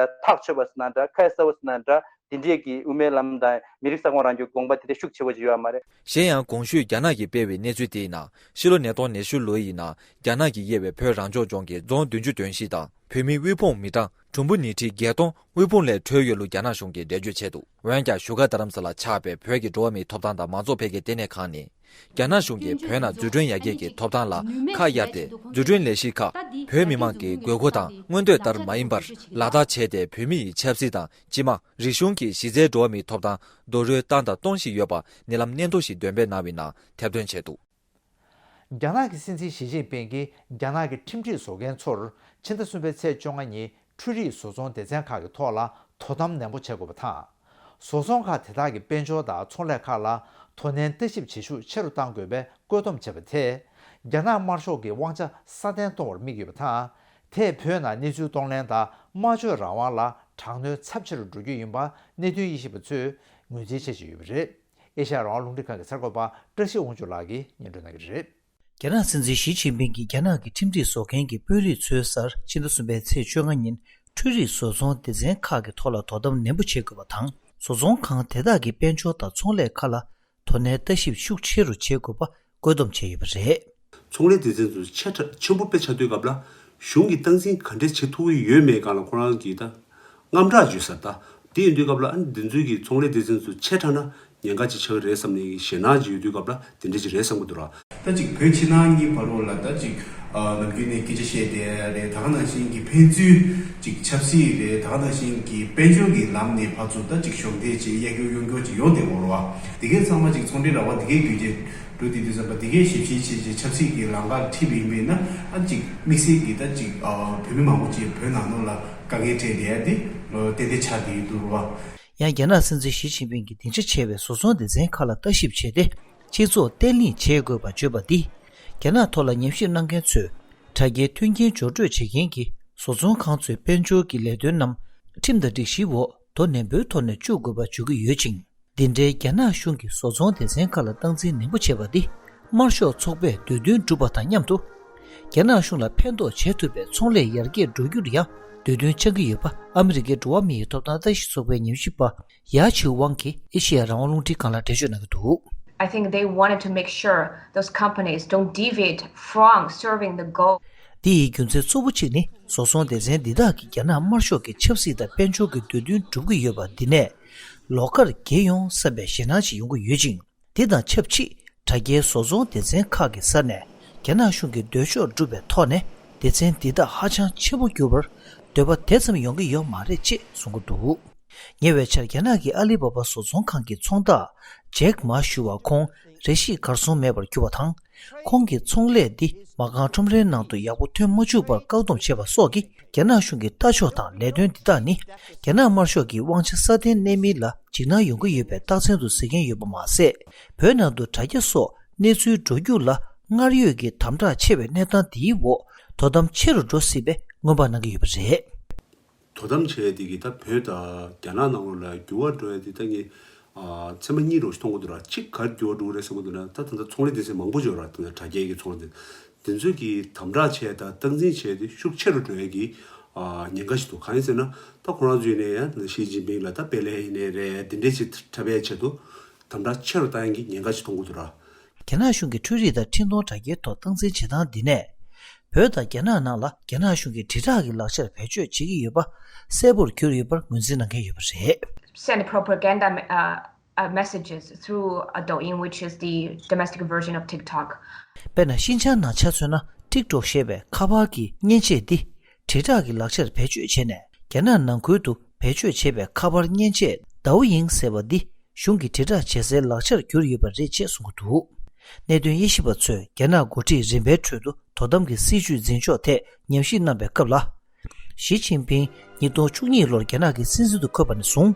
ཐག་ཆོད་པ་ཟེར་ན་འདྲ། ཁ་གསལ་བོ་ཟེར་ན་འདྲ། དེ་འདྲས་ཀྱི་དབུ་མའི་ལམ་དང་མི་རིགས་ས་ཁོངས་རང་སྐྱོང་དགོངས་པ་དེ་འདྲས་ཤུགས་ཆེ་བོ་ཅིག་ཡོད་མ་རེད། གཞན་ཡང་གོང་ཞུས་རྒྱ་ནག་གིས་སྤེལ་བའི་གནས་ཚུལ་དེ་ཡིན་ན། ཕྱི་ལོ་ཉིས་སྟོང་ཉི་ཤུ་ལོ་ཡིན་ན་རྒྱ་ནག་གིས་དབྱེ་བའི་བོད་རང་སྐྱོང་ལྗོངས་ཀྱི་རྫོང་བདུན་ཅུ་དོན་བཞི་དང་བོད་མིའི་དབུལ་ཕོངས་མི་གྲངས་གྲུང་པོ་ཉིས་ཁྲི་བརྒྱད་སྟོང་དབུལ་ཕོངས་ལས་གྲོལ་ཡོད་ལུགས་རྒྱ་ནག་གཞུང་གིས་འགྲེལ་བརྗོད་བྱས་འདུག་འོན་ཀྱང་བཞུགས་སྒར་རྡ་རམ་ས་ལར་ཆགས་པའི་བོད་ཀྱི་འགྲོ་བ་མིའི་ཐོབ་ཐང་དང་མང་གཙོ་འཕེལ་རྒྱས་ལྟེ་གནས་ཁང་ནས། རྒྱ་ནག་གཞུང་གིས་བོད་ནང་འཛུགས་སྐྲུན་ཡར་རྒྱས་ཀྱི་ཐོབ་ཐང་ལ་ཁ་གཡར་ཏེ་འཛུགས་སྐྲུན་ལས་གཞིའི་ཁག་བོད་མི་མང་གི་དགོས་མཁོ་དང་མངོན་འདོད་ལྟར་མ་ཡིན་པར་ལག་བསྟར་བྱས་ཏེ། བོད་མི་ཡི་ཆབ་སྲིད་དང་སྤྱི་དམངས། རིག་གཞུང་གི་གཞི་རྩའི་འགྲོ་བ་མིའི་ཐོབ་ཐང་རྡོག་རོལ་བཏང་དང་གཏོང་བཞིན་ཡོད་པ་ཉེ་ལམ་སྙན་ཐོ་ཞིག་འདོན་སྤེལ་གནང་བའི་ནང་ཐེར་འདོན་བྱས་འདུག་རྒྱ་ནག་གི་སྲིད་འཛིན་ཞི་ཅིན་ཕིང་གིས་རྒྱ་ནག་གི་ཁྲིམས་སྒྲིག་བཟོ་མཁན་ཚོར་ཕྱི་ཟླ་གསུམ་པའི་ཚེས་བཅོ་ལྔ་ཉིན་འཕྲུལ་རིག་བཟོ་ཚོང་སྡེ་ཚན་ཁག་གི་ཐོག་ལ་དོ་དམ་ནན་པོ་བྱེད་དགོས་པ་དང་། བཟོ་ཚོང་ཁང་དེ་དག་གི་དཔལ་འབྱོར་དང་ཚོང་ལས་ཁག་ལ་དོ་ནན་ལྟ་ཞིབ་བྱེད་ཤུགས་ཆེ་རུ་གཏང་དགོས་པའི་བཀོད་འདོམས་བྱས་པ་དེས། རྒྱ་ནག་དམར་ཤོག་གི་དབང་ཆ་སྲ་བརྟན་གཏོང་བར་དམིགས་ཡོད་པ་དང་། དེས་བོད་ནང་གནས་ཚུལ་གཏོང་ལེན་དང་སྨྲ་བརྗོད་རང་དབང་ལ་དྲག་གནོན་ཚབས་ཆེ་རུ་འགྲོ་རྒྱུ་ཡིན་པ་གནད་དོན་དབྱེ་ཞིབ་པ་ཚོས་ངོས་འཛིན་བྱེད་བཞིན་ཡོད་པ་རེད། ཨེ་ཤ་ཡ་རང་དབང་རླུང་འཕྲིན་ཁང་གི་གསར་འགོད་པ་བཀྲ་ཤིས་དབང་ཕྱུག་ལགས་ཀྱིས་སྙན་སྒྲོན་གནང་གི་རེད། རྒྱ་ནག་སྲིད་འཛིན་ཞི་ཅིན་ཕིང་གིས་རྒྱ་ནག་གི་ཁྲིམས་སྒྲིག་བཟོ་མཁན་གྱི་དཔོན་རིགས་ཚོའི་སར་ཕྱི་ཟླ་གསུམ་པའི་ཚེས་བཅོ་ལྔ་ཉིན་འཕྲུལ་རིག་བཟོ་ཚོང་སྡེ་ཚན་ཁག་གི་ཐོག་ལ་དོ་དམ་ནན་པོ་བྱེད་དགོས་པ་དང་། བཟོ་ཚོང་ཁང་དེ་དག་གི་དཔལ་འབྱོར་དང་ཚོང་ལས་ཁག་ལ་དོ་ནན་ལྟ་ཞིབ་ཤུགས་ཆེ་རུ་བྱེད་དགོས་པ་བཀོད་འདོམས་བྱས་ཡོད་པ་རེད། ཚོང་ལས་སྡེ་ཚན་ཚོ་ཆེ་ཕྲ་ཆེན་པོ་དཔེ་ཆ་དུས་སྐབས་ལ་གཞུང་གིས་སྟངས་འཛིན་ག་འདྲས་བྱེད་ཐུབ་ཀྱི་ཡོད་མེད་སྒང་ལ་ཁོ་རང་གིས་ད་དངངས་སྐྲག་བརྗོད་ས་རེད། ད་དེ་ཡིན་དུས་སྐབས་ལ་ཨ་ནི་འདི་ཚོའི་གི་ཚོང་ལས་སྡེ་ཚན་ཚོ་ཆེ་དྲགས་ན་ཉེན་ཁ་ཅིག་ཆགས་ཀྱི་རེད་བསམ་ནས་ཞེད་སྣང་ཅིག་ཡོད་དུས་སྐབས་ལ་དེ་འདྲས་ཅིག་རེད་བསམ་གྱི་འདུག་ར། ད་ཅིག་བོད་ཕྱི་ནང་གཉིས་བར་ལ་ད་ཅིག་ཨ་ནམ་རྒྱུན་ནས་སྐད་ཆ་བཤད་བསྡད་རེད། ད་ག་ནང་བཞིན་གྱི་ཕན་ཚུན་ཅིག་ཆབ་སྲིད་རེད། ད་ག་ནང་བཞིན་གྱི་དཔལ་འབྱོར་གྱི་ལམ་ནས་ཕར་ཚུར་ད་ཅིག་གཞོགས་འདེགས་ཅིག་གཡར་རྒྱུ་གཡོང་རྒྱུ་ཅིག་ཡོང་བསྡད་ཡོད་རེད་བ། དེ་གའི་ཚང་མ་ཅིག་ཚོང་འབྲེལ་ར་བ་དེ་གའི་བརྒྱུད་རྗེས་འགྲོ་བསྡད་དུས་ཙམ་པ་དེ་གའི་ཞིབ་བཤེར་བྱས་རྗེས་ཆབ་སྲིད་ཀྱི་ལམ་ཁ་ཁྲིད་པ་ཡིན་པས་ན་ཨ་ཅིག་དམིགས་བསལ་གྱི་ད་ཅིག་ཨ་བོད་མི་མང་པོ་ཅིག་བོད་ནང་ལོགས་ལ་དཀའ་ངལ་འཕྲད་བསྡད་ཡ་དེ་ཏན་ཏན་ཆགས་བསྡད་ཡོད་འདུག་ར་བ། ཡང་རྒྱ་ནག་སྲིད་འཛིན་ཞི་ཅིན་ཕིང་གིས་སྡིངས་ཆ་ཆེ་བའི་བཟོ་ཚོང་སྡེ་ཚན་ཁག་ལ་ལྟ་ཞིབ་བྱས་ཏེ། སྤྱི་ཚོགས་བརྟན་ལྷིང་བྱེད་དགོས་པ་བརྗོད་པ་འདིས། རྒྱ་ནག་ཐོག་ལ་ཉམས་ཞིབ་གནང་མཁན་ཚོས་དྲ་རྒྱའི་མཐུན་རྐྱེན་སྦྱོར་སྤྲོད་བྱེད་མཁན་གྱི་བཟོ་ཚོང་ཁང་ཚོའི་དཔལ་འབྱོར་གྱི་ལས་དོན་རྣམས་ཁྲིམས་དང་སྒྲིག་གཞིའི་འོག་དོ་ནན་པོའི་ཐོག་ནས་བཅུག་དགོས་པ་བརྗོད་ཀྱི་ཡོད་ཅིང་། འདི་འདྲའི་རྒྱ་ནག་གཞུང་གི་བཟོ་ཚོང་སྡེ་ཚན་ཁག་ལ་སྟངས་འཛིན་ནན་པོ་བྱས་པ་འདིས་དམར་ཤོག་ཚོགས་པས་འདོད་འདུན་བསྒྲུབས་པ་དང་མཉམ་དུ། རྒྱ་ནག་གཞུང་ལ་ཕན་ཐོགས་བྱེད་ཐུབ་པའི་ཚོང་ལས་ཡར་རྒྱས་འགྲོ་རྒྱུར་ཡང་འདོད་འདུན་འཆང་གི་ཡོད་པ་ཨ་མི་རི་ཀའི་འགྲོ་བ་མིའི་ཐོབ་ཐང་ལྟ་ཞིབ་ཚོགས་པའི་ཉམས་ཞིབ་པ་ཡ་ཆིའུ་ཝང་གིས་ཨེ་ཤེ་ཡ་རང་དབང་རླུང་འཕྲིན་ཁང་ལ་འགྲེལ་བརྗོད་གནང་གི་འདུག I think they wanted to make sure those companies don't deviate from serving the goal. འདི་ཡི་རྒྱུ་མཚན་གཙོ་བོ་གཅིག་ནི་བཟོ་ཚོང་སྡེ་ཚན་འདི་དག་གིས་རྒྱ་ནག་དམར་ཤོག་གི་ཆབ་སྲིད་དང་དཔལ་འབྱོར་གྱི་འདོད་འདུན་སྒྲུབ་ཀྱི་ཡོད་པ་འདི་ནས་ལོགས་ཀར་གྱེས་ཡོང་བསམ་པའི་ཞེད་སྣང་ཞིག་ཡོང་གི་ཡོད་ཅིང་། འདི་དང་ཆབས་ཅིག་དྲ་རྒྱའི་བཟོ་ཚོང་སྡེ་ཚན་ཁག་གི་སར་ནས་རྒྱ་ནག་གཞུང་གི་འདོད་ཕྱོགས་བསྒྲུབས་པའི་ཐོག་ནས་ སྡེ་ཚན་འདི་དག་ཧ་ཅང་ཆེན་པོ་གྱུར་པར་འདོད་པ་དེ་ཙམ་ཡོང་གི་ཡོད་མ་རེད་ཅེས་གསུང་གི་འདུག། ཉེ་བའི་ཆར་རྒྱ་ནག་གི་ཨ་ལི་བྷ་བྷ་བཟོ་ཚོང་ཁང་གི་ཚོང་བདག་ཇེག་མ་ཞུ་བ་ཁོང་རེ་ཞིག་གར་སོང་མེད་པར་གྱུར་བ་དང་། ཁོང་གི་ཚོང་ལས་འདི་མ་རྐང་ཁྲོམ་རའི་ནང་དུ་ཡག་པོ་ཐོན་མ་བཅུག་པར་བཀག་སྡོམ་བྱས་པ་སོགས་ཀྱིས། རྒྱ་ནག་གཞུང་གི་ལྟ་ཕྱོགས་དང་ལས་དོན་འདི་དག་ནི་རྒྱ་ནག་དམར་ཤོག་གི་དབང་ཆ་སྲ་བརྟན་གནས་མིན་ལ་འཇིགས་སྣང་ཡོང་གི་ཡོད་པའི་རྟགས་མཚན་དུ་གཟིགས་མཁན་ཡོད་པ་མ་ཟད། བོད་ནང་དུ་དྲ་རྒྱ་སོགས་གནས་ཚུལ་འགྲོ་རྒྱུག་ལ་སྔར་ཡོད་ཀྱི་དམ་དྲག་ཆེ་བའི་གནས་སྟངས་འདིའི་འོག་དོ་དམ་ཆེ་རུ་འགྲོ་སྲིད་པའི་སྔོན་དཔག་གནང་གི་ཡོད་པ་རེད། དོ་དམ་བྱས་ཏེ་གི་ད་བོད་དང་རྒྱ་ནག་ནང་ལོགས་ལ་འགྱུར་བ་འགྲོ་ཡ་དེ་ད་ངས་ཨ་ཚད་མ་གཉིས་རོགས་ཞིག་མཐོང་གི་འདུག་ར། གཅིག་ག་རེ་འགྱུར་བ་འགྲོ་གི་རེད་བསམ་གི་འདུག་ན། ད་ད་ལྟ་ཚོང་ལས་སྡེ་ཚན་མང་པོ་ཡོད་ར། ད་དྲ་རྒྱའི་གི་ཚོང་ལས་སྡེ་ཚན་དེ་ཚོས་གི་དམ་དྲག་བྱས་དང་སྟངས་འཛིན་བྱས་ཏེ་ཤུགས་ཆེ་རུ་འགྲོ་ཡ་གི་ཨ་ཉེན་ཁ་ཞིག་འདུག། གང་ཡིན་ཟེར་ན་ད་ཁོ་རང་ཚོས་ནས་ཡང་ཞི་ཅིན་ཕིང་ལ་ད་དཔེ་ལེན་ཡིན་ནའི་རེད། དེ་འདྲས་ཞིག་འཁྲབ་པའི་ཆེད་དུ་དམ་དྲག་ཆེ་རུ་བཏང་ཡ་གི་ཉེན་ཁ་ཞིག་མཐོང་གི་འདུག་ར། རྒྱ་ནག་གཞུང་གི་འཕྲུལ་རིག་དང་འཕྲིན་གཏོང་དྲ་རྒྱའི་ཐོག་སྟངས་འཛིན་བྱེད་སྟངས་འདི་ནས། བོད་དང་རྒྱ་ནག་ནང་ལ་རྒྱ་ནག་གཞུང་གིས་དྲིལ་བསྒྲགས་ཀྱི་ལག་ཆར་བེད་སྤྱོད་བྱེད་ཀྱི་ཡོད་པ་གསལ་པོར་གྱུར་ཡོད་པར་ངོས་འཛིན་གནང་མཁན་ཡོད་པ་རེད། Send propaganda uh, uh, messages through uh, Douyin, which is the domestic version of TikTok. དཔེར་ན་ཤིན་ཅང་ནང་ཆ་མཚོན་ན་ཊིག་ཊོག་ཞེས་པའི་ཁ་པར་གྱི་མཉེན་ཆས་འདི་དྲིལ་བསྒྲགས་ཀྱི་ལག་ཆར་བེད་སྤྱོད་བྱས་ནས། རྒྱ་ནག་ནང་ཁུལ་དུ་བེད་སྤྱོད་བྱེད་པའི་ཁ་པར་མཉེན་ཆས་Douyin ཟེར་བ་འདི། གཞུང་གིས་དྲིལ་བསྒྲགས་བྱེད་སའི་ལག་ཆར་གྱུར་ཡོད་པ་རེད་ཅེས་གསུངས་ཀྱི་འདུག། གནད་དོན་དབྱེ་ཞིབ་པ་ཚོས་རྒྱ་ནག་འགོ་ཁྲིད་རིམ་པའི་ཁྲོད་དུ་དོ་དམ་གྱི་སྲིད་བྱུས་འཛིན་ཕྱོགས་ཐད་ཉམས་ཞིབ་གནང་པའི་སྐབས་ལ། ཞི་ཅིན་ཕིང་ཉིས་སྟོང་བཅུ་གཉིས་ལོར་རྒྱ་ནག་གི་སྲིད་འཛིན་དུ་འཁོད་པ་ནས་བཟུང་།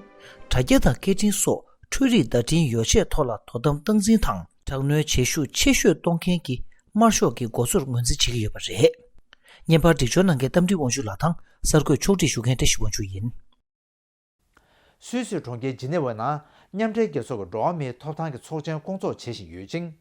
དྲ་རྒྱ་དང་སྐད་འཕྲིན་སོགས་འཕྲུལ་རིག་བརྡ་འཕྲིན་ཡོ་བྱད་ཐོག་ལ་དོ་དམ་སྟངས་འཛིན་དང་དྲག་གནོན་བྱེད་ཤུགས་ཆེ་ཤོས་གཏོང་མཁན་གྱི་དམར་ཤོག་གི་འགོ་གཙོར་ངོས་འཛིན་བྱེད་ཀྱི་ཡོད་པ་རེད། བརྙན་པར་སྒྲིག་སྦྱོར་གནང་མཁན་རྟ་མགྲིན་དབང་ཕྱུག་ལགས་དང་གསར་འགོད་ཕྱོགས་སྒྲིག་ཞུ་མཁན་བཀྲ་ཤིས་དབང་ཕྱུག་ཡིན། སུད་སི་གྲོང་ཁྱེར་ཇི་ནེ་ཝའི་ནང་མཉམ་འབྲེལ་རྒྱལ་ཚོགས་ཀྱི་འགྲོ་བ་མིའི་ཐོབ་ཐང་གི་ཚོགས་ཆེན་སྐོང་ཚོགས་བྱེད་བཞིན་ཡོད་ཅིང་།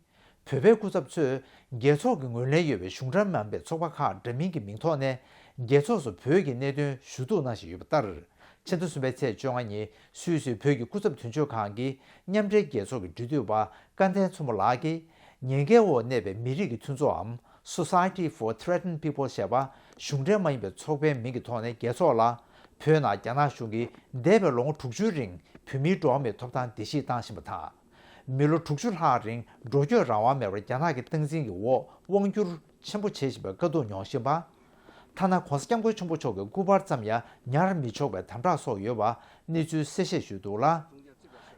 བོད་པའི་སྐུ་ཚབ་ཚོས་རྒྱལ་ཚོགས་ཀྱི་ངོས་ལེན་ཡོད་པའི་གཞུང་འབྲེལ་མིན་པའི་ཚོགས་པ་ཁག་འདྲ་མིན་གྱི་མིང་ཐོག་ནས་རྒྱལ་ཚོགས་སུ་བོད་ཀྱི་གནད་དོན་ཞུ་གཏུག་གནང་བཞིན་ཡོད་པ་ལྟར། ཕྱི་ཟླ་གསུམ་པའི་ཚེས་བཅོ་ལྔ་ཉིན་སུད་སིའི་བོད་ཀྱི་སྐུ་ཚབ་དོན་གཅོད་ཁང་གིས་མཉམ་འབྲེལ་རྒྱལ་ཚོགས་ཀྱི་འབྲེལ་མཐུད་པ་སྐལ་ལྡན་མཚོ་མོ་ལགས་ཀྱིས། ཉེན་ཁའི་འོག་གནས་པའི་མི་རིགས་ཀྱི་མཐུན་ཚོགས་འམ། Society for Threatened People ཞེས་པ་གཞུང་འབྲེལ་མ་ཡིན་པའི་ཚོགས་པའི་མིང་གི་ཐོག་ནས་རྒྱལ་ཚོགས་ལ། བོད་ནང་རྒྱ་ནག་གཞུང་གིས་འདས་པའི་ལོ་ངོ་དྲུག་ཅུའི་རིང་བོད་མིའི་འགྲོ་བ་མིའི་ཐོབ་ཐང་བརྡལ་བཤིག་བཏང་བཞིན་པ་དང་། མི་ལོ་དྲུག་ཅུ་ལྷག་རིང་འགྲོ་སྐྱོད་རང་དབང་མེད་པར་རྒྱ་ནག་གི་སྟངས་འཛིན་གྱི་འོག་དབང་བསྒྱུར་ཆེན་པོ་བྱེད་བཞིན་པའི་དཀའ་སྡུག་མྱོང་བཞིན་པ། ཐ་ན་༧གོང་ས་༧སྐྱབས་མགོན་ཆེན་པོ་མཆོག་གི་སྐུ་པར་ཙམ་ཡང་ཉར་མི་ཆོག་པའི་དམ་དྲག་སོགས་ཡོད་པ་གནས་ཚུལ་གསལ་བཤད་ཞུས་འདུག་ལ།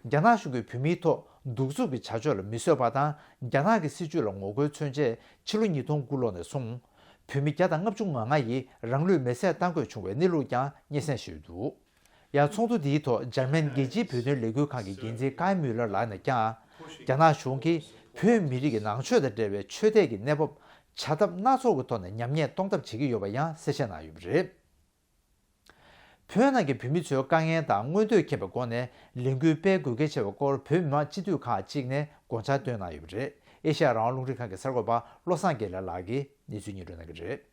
རྒྱ་ནག་གཞུང་གིས་བོད་མིའི་ཐོག་གདུག་རྩུབ་ཀྱི་བྱ་སྤྱོད་ལ་མི་བཟོད་པ་དང་རྒྱ་ནག་གི་སྲིད་བྱུས་ལ་ངོ་རྒོལ་མཚོན་ཆེད་ཕྱི་ལོ་ཉིས་སྟོང་དགུ་ལོ་ནས་བཟུང་། བོད་མི་བརྒྱ་དང་ལྔ་བཅུ་ང་ལྔ་ཡིས་རང་ལུས་མེར་སྲེག་བཏང་དགོས་བྱུང་བའི་གནས་ལུགས་ཀྱང་སྙན་སེང་ཞུས་འདུག། ཡང་ཚོགས་འདུ་འདིའི་ཐོག་འཇར་མན་རྒྱལ་སྤྱིའི་བོད་དོན་ལས་འགུལ་ཁང་གི་འགན་འཛིན་ཀའི་མུ་ལར་ལགས་ནས་ཀྱང་། རྒྱ་ནག་གཞུང་གིས་བོད་མི་རིགས་ཀྱི་ནང་ཆོས་དང་འབྲེལ་བའི་ཆོས་དད་ཀྱི་གནས་བབ་བྱ་ཐབས་སྣ་ཚོགས་ཀྱི་ཐོག་ནས་ཉམས་ཉེས་གཏོང་ཐབས་བྱེད་ཀྱི་ཡོད་པ་ཡང་གསལ་བཤད་གནང་ཡོད་པ་རེད། བོད་ནང་གི་བོད་མི་ཚོའི་དཀའ་ངལ་དང་མངོན་འདོད་མཁྱེན་པའི་སྒོ་ནས་ལས་འགུལ་སྤེལ་དགོས་གལ་ཆེ་བའི་སྐོར་བོད་མི་མང་སྤྱི་འཐུས་ཁག་ཅིག་ནས་དགོངས་འཆར་བཏོན་གནང་ཡོད་པ་རེད། ཨེ་ཤ་ཡ་རང་དབང་རླུང་འཕྲིན་ཁང་གི་གསར་འགོད་པ་བློ་བཟང་དགེ་ལེགས་ལགས་ཀྱིས་གནས་ཚུལ་སྙན་སྒྲོན་གནང་གི་རེད།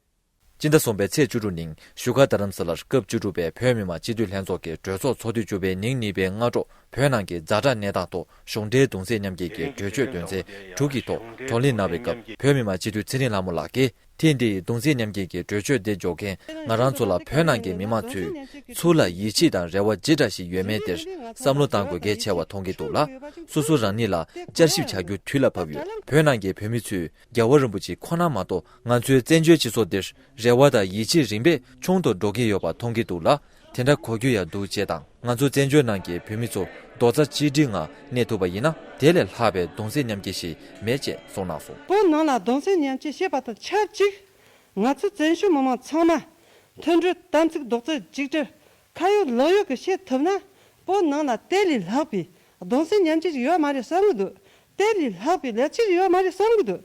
སྤྱི་ཟླ་གསུམ་པའི་ཚེས་བཅུ་དྲུག་ཉིན་བཞུགས་སྒར་རྡ་རམ་ས་ལར་སྐབས་བཅུ་དྲུག་པའི་བོད་མི་མང་སྤྱི་འཐུས་ལྷན་ཚོགས་ཀྱི་གྲོས་ཚོགས་ཚོགས་དུས་བཅུ་པའི་ཉིན་གཉིས་པའི་སྔ་དྲོ། བོད་ནང་གི་ཛ་དྲག་གནས་སྟངས་ཐོག་གཞུང་འབྲེལ་གདུང་སེམས་མཉམ་སྐྱེད་ཀྱི་གྲོས་ཆོད་དོན་ཚན་དྲུག་གི་ཐོག་བགྲོ་གླེང་གནང་བའི་སྐབས། བོད་མི་མང་སྤྱི་འཐུས་ཚེ་རིང་ལྷ་མོ་ལགས་ཀྱིས། ཐེངས་འདིའི་གདུང་སེམས་མཉམ་སྐྱེད་ཀྱི་གྲོས་ཆོད་དེ་འཇོག་མཁན་ང་རང་ཚོ་ལ་བོད་ནང་གི་མི་མང་ཚོས་ཚུར་ལ་ཡིད་ཆེས་དང་རེ་བ་ཇི་འདྲ་ཞིག་ཡོད་མེད་དེར་བསམ་བློ་གཏང་དགོས་གལ་ཆེ་བ་མཐོང་གི་འདུག་ལ། སོ་སོ་རང་ཉིད་ལ་བསྐྱར་ཞིབ་བྱ་རྒྱུ་དུས་ལ་བབ་ཡོད། བོད་ནང་གི་བོད་མི་ཚོས་རྒྱལ་བ་རིན་པོ་ཆེ་ཁོ་ན་མ་གཏོགས་ང་ཚོའི་བཙན་བྱོལ་སྤྱི་ཚོགས་འདིར་རེ་བ་དང་ཡིད་ཆེས་རིམ་པས་ཆུང་དུ་འགྲོ་གི་ཡོད་པ་མཐོང་གི་འདུག་ལ། དེ་འདྲ་གོ་རྒྱུ་ཡང་འདུག་ཅེས་དང་། ང་ཚོ་བཙན་བྱོལ་ནང་གི་བོད་མི་ཚོ་རྡོག་རྩ་གཅིག་སྒྲིལ་ངང་གནས་ཐུབ་པ་ཡིན་ན། དེ་ལས་ལྷག་པའི་གདུང་སེམས་མཉམ་སྐྱེད་ཞིག་མེད་ཅེས་གསུངས་གནང་སོང་། བོད་ནང་ལ་གདུང་སེམས་མཉམ་སྐྱེད་བྱེད་པ་དང་ཆབས་ཅིག་ང་ཚོ་བཙན་བྱོལ་མི་མང་ཚང་མ་མཐུན་སྒྲིལ་དམ་ཚིག་རྡོག་རྩ་གཅིག་སྒྲིལ་ཁ་ཡོད་ལག་ཡོད་ཀྱིས་བྱེད་ཐུབ་ན། བོད་ནང་ལ་དེ་ལས་ལྷག་པའི་གདུང་སེམས་མཉམ་སྐྱེད་ཅིག་ཡོད་མ་རེད་བསམ་གྱི་འདུག། དེ་ལས་ལྷག་པའི་ལས་བྱེད་ཅིག་ཡོད་མ་རེད་བསམ་གྱི་འདུག།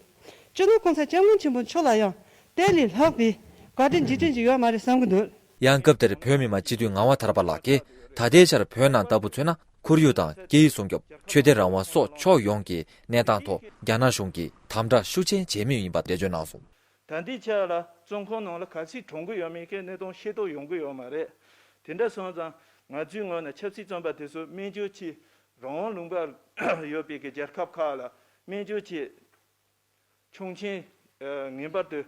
སྤྱི་ནོར་གོང་ས་སྐྱབས་མགོན་ཆེན་པོ་མཆོག་ལ་ཡང་དེ་ལས་ལྷག་པའི་བཀའ་དྲིན་རྗེས་དྲན་ཅིག་ཡོད་མ་རེད་བསམ་གྱི་འདུག། ཡང་སྐབས་དེར་བོད་མི་མང་སྤྱི་འཐུས་ངག་དབང་ཐར་པ་ལགས་ཀྱིས། ད་ལྟའི་ཆར་བོད་ནང་ལྟ་བུ་མཚོན་ན། ཁོར་ཡུག་དང་སྐད་ཡིག་སྲུང་སྐྱོབ། ཆོས་དད་རང་དབང་སོགས་ཕྱོགས་ཡོངས་ཀྱི་གནས་སྟངས་ཐོག་རྒྱ་ནག་གཞུང་གིས་དམ་དྲག་ཤུགས་ཆེན་བྱེད་མུས་ཡིན་པ་འགྲེལ་བརྗོད་གནང་སོང་། ད་ལྟའི་ཆར་ལ་བཙོན་ཁང་ནང་ལ་ག་ཚོད་གྲོངས་ཀྱི་ཡོད་མེད་ཀྱི་གནས་སྟངས་ཤེས་རྟོགས་ཡོང་གི་ཡོད་མ་རེད། དེ་འདྲ་སོང་ཙང་ང་ཚོའི་ངོས་ནས་ཆབ་སྲིད་བཙོན་པ་དེ་ཚོ་སྨན་བཅོས་ཆེད་རང་དབང་ལུང་པ་ཡོད་པའི་གི་རྒྱལ་ཁབ་ཁག་ལ་སྨན་བཅོས་ཆེད་ཆོག་མཆན་ངེས་པར་དུ་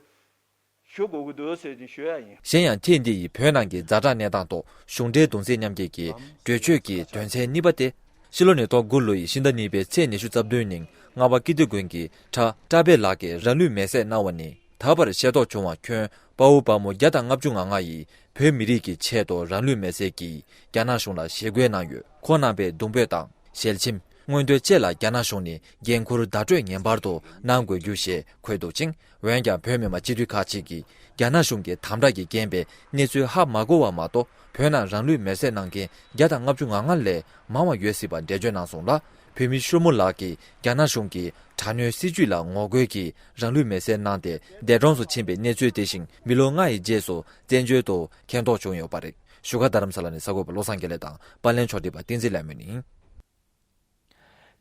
ཞུ་དགོས་ཀྱི་འདུག་ཟེར་ནས་ཞུ་ཡ་ཡིན། གཞན་ཡང་ཐེངས་འདི་ཡི་བོད་ནང་གི་ཛ་དྲག་གནས་སྟངས་ཐོག་གཞུང་འབྲེལ་གདུང་སེམས་མཉམ་སྐྱེད་ཀྱི་གྲོས་ཆོད་ཀྱི་དོན་ཚན་གཉིས་པ་སྟེ། ཕྱི་ལོ་ཉིས་སྟོང་དགུ་ལོ་ཡི་ཕྱི་ཟླ་གཉིས་པའི་ཚེས་ཉི་ཤུ་རྩ་བདུན་ཉིན་རྔ་བ་ཀིརྟི་དགོན་གྱི་གྲྭ་བཀྲ་བྷེ་ལགས་ཀྱིས་རང་ལུས་མེར་སྲེག་གནང་བ་ནི་ད་བར་ཤེས་རྟོགས་བྱུང་བ་ཁྱོན་ དཔའ་བོ་དཔའ་མོ་བརྒྱ་དང་ལྔ་བཅུ་ང་ལྔ་ཡིས་བོད་མི་རིགས་ཀྱི་ཆེད་དུ་རང་ལུས་མེར་སྲེག་གིས་རྒྱ་ནག་གཞུང་ལ་ཞི་རྒོལ་གནང་ཡོད། ཁོང་རྣམ་པས་གདུང་འབོད་དང་ཞལ་ཆེམས། མངོན་འདོད་བཅས་ལ་རྒྱ་ནག་གཞུང་ནས་འགན་འཁུར་བརྡ་སྤྲོད་ངེས་པར་དུ་གནང་དགོས་རྒྱུ་ཞེས་འཁོད་འདུག་ཅིང་། འོན་ཀྱང་བོད་མི་མང་སྤྱི་འཐུས་ཁག་ཅིག་གིས་རྒྱ་ནག་གཞུང་གི་དམ་དྲག་གི་རྐྱེན་པས་གནས་ཚུལ་ཧ་མ་གོ་བ་མ་གཏོགས། བོད་ནང་རང་ལུས་མེར་སྲེག་གནང་མཁན་བརྒྱ་དང་ལྔ་བཅུ་ང་ལྔ་ལས་མང་བ་ཡོད་སྲིད་པ་འགྲེལ་བརྗོད་གནང་སོང་ལ། བོད་མི་ཤུར་མོ་ལགས་ཀྱིས་རྒྱ་ནག་གཞུང་གི་དྲག་གནོན་སྲིད་བྱུས་ལ་ངོ་རྒོལ་གྱིས་རང་ལུས་མེར་སྲེག་གནང་སྟེ་འདས་གྲོངས་སུ་ཕྱིན་པའི་གནས་ཚུལ་དེ་བཞིན་མི་ལོ་ལྔ་ཡི་རྗེས་སུ་བཙན་བྱོལ་དུ་མཁྱེན་རྟོགས་བྱུང་ཡོད་པ་རེད། བཞུགས་སྒར་རྡ་རམ་ས་ལ་ནས་གསར་འགོད་པ་བློ་བཟང་དགེ་ལེགས་དང་པར་ལེན་ཕྱོགས་སྒྲིག་པ་བསྟན་འཛིན་ལྷ་མོ་ཡིན།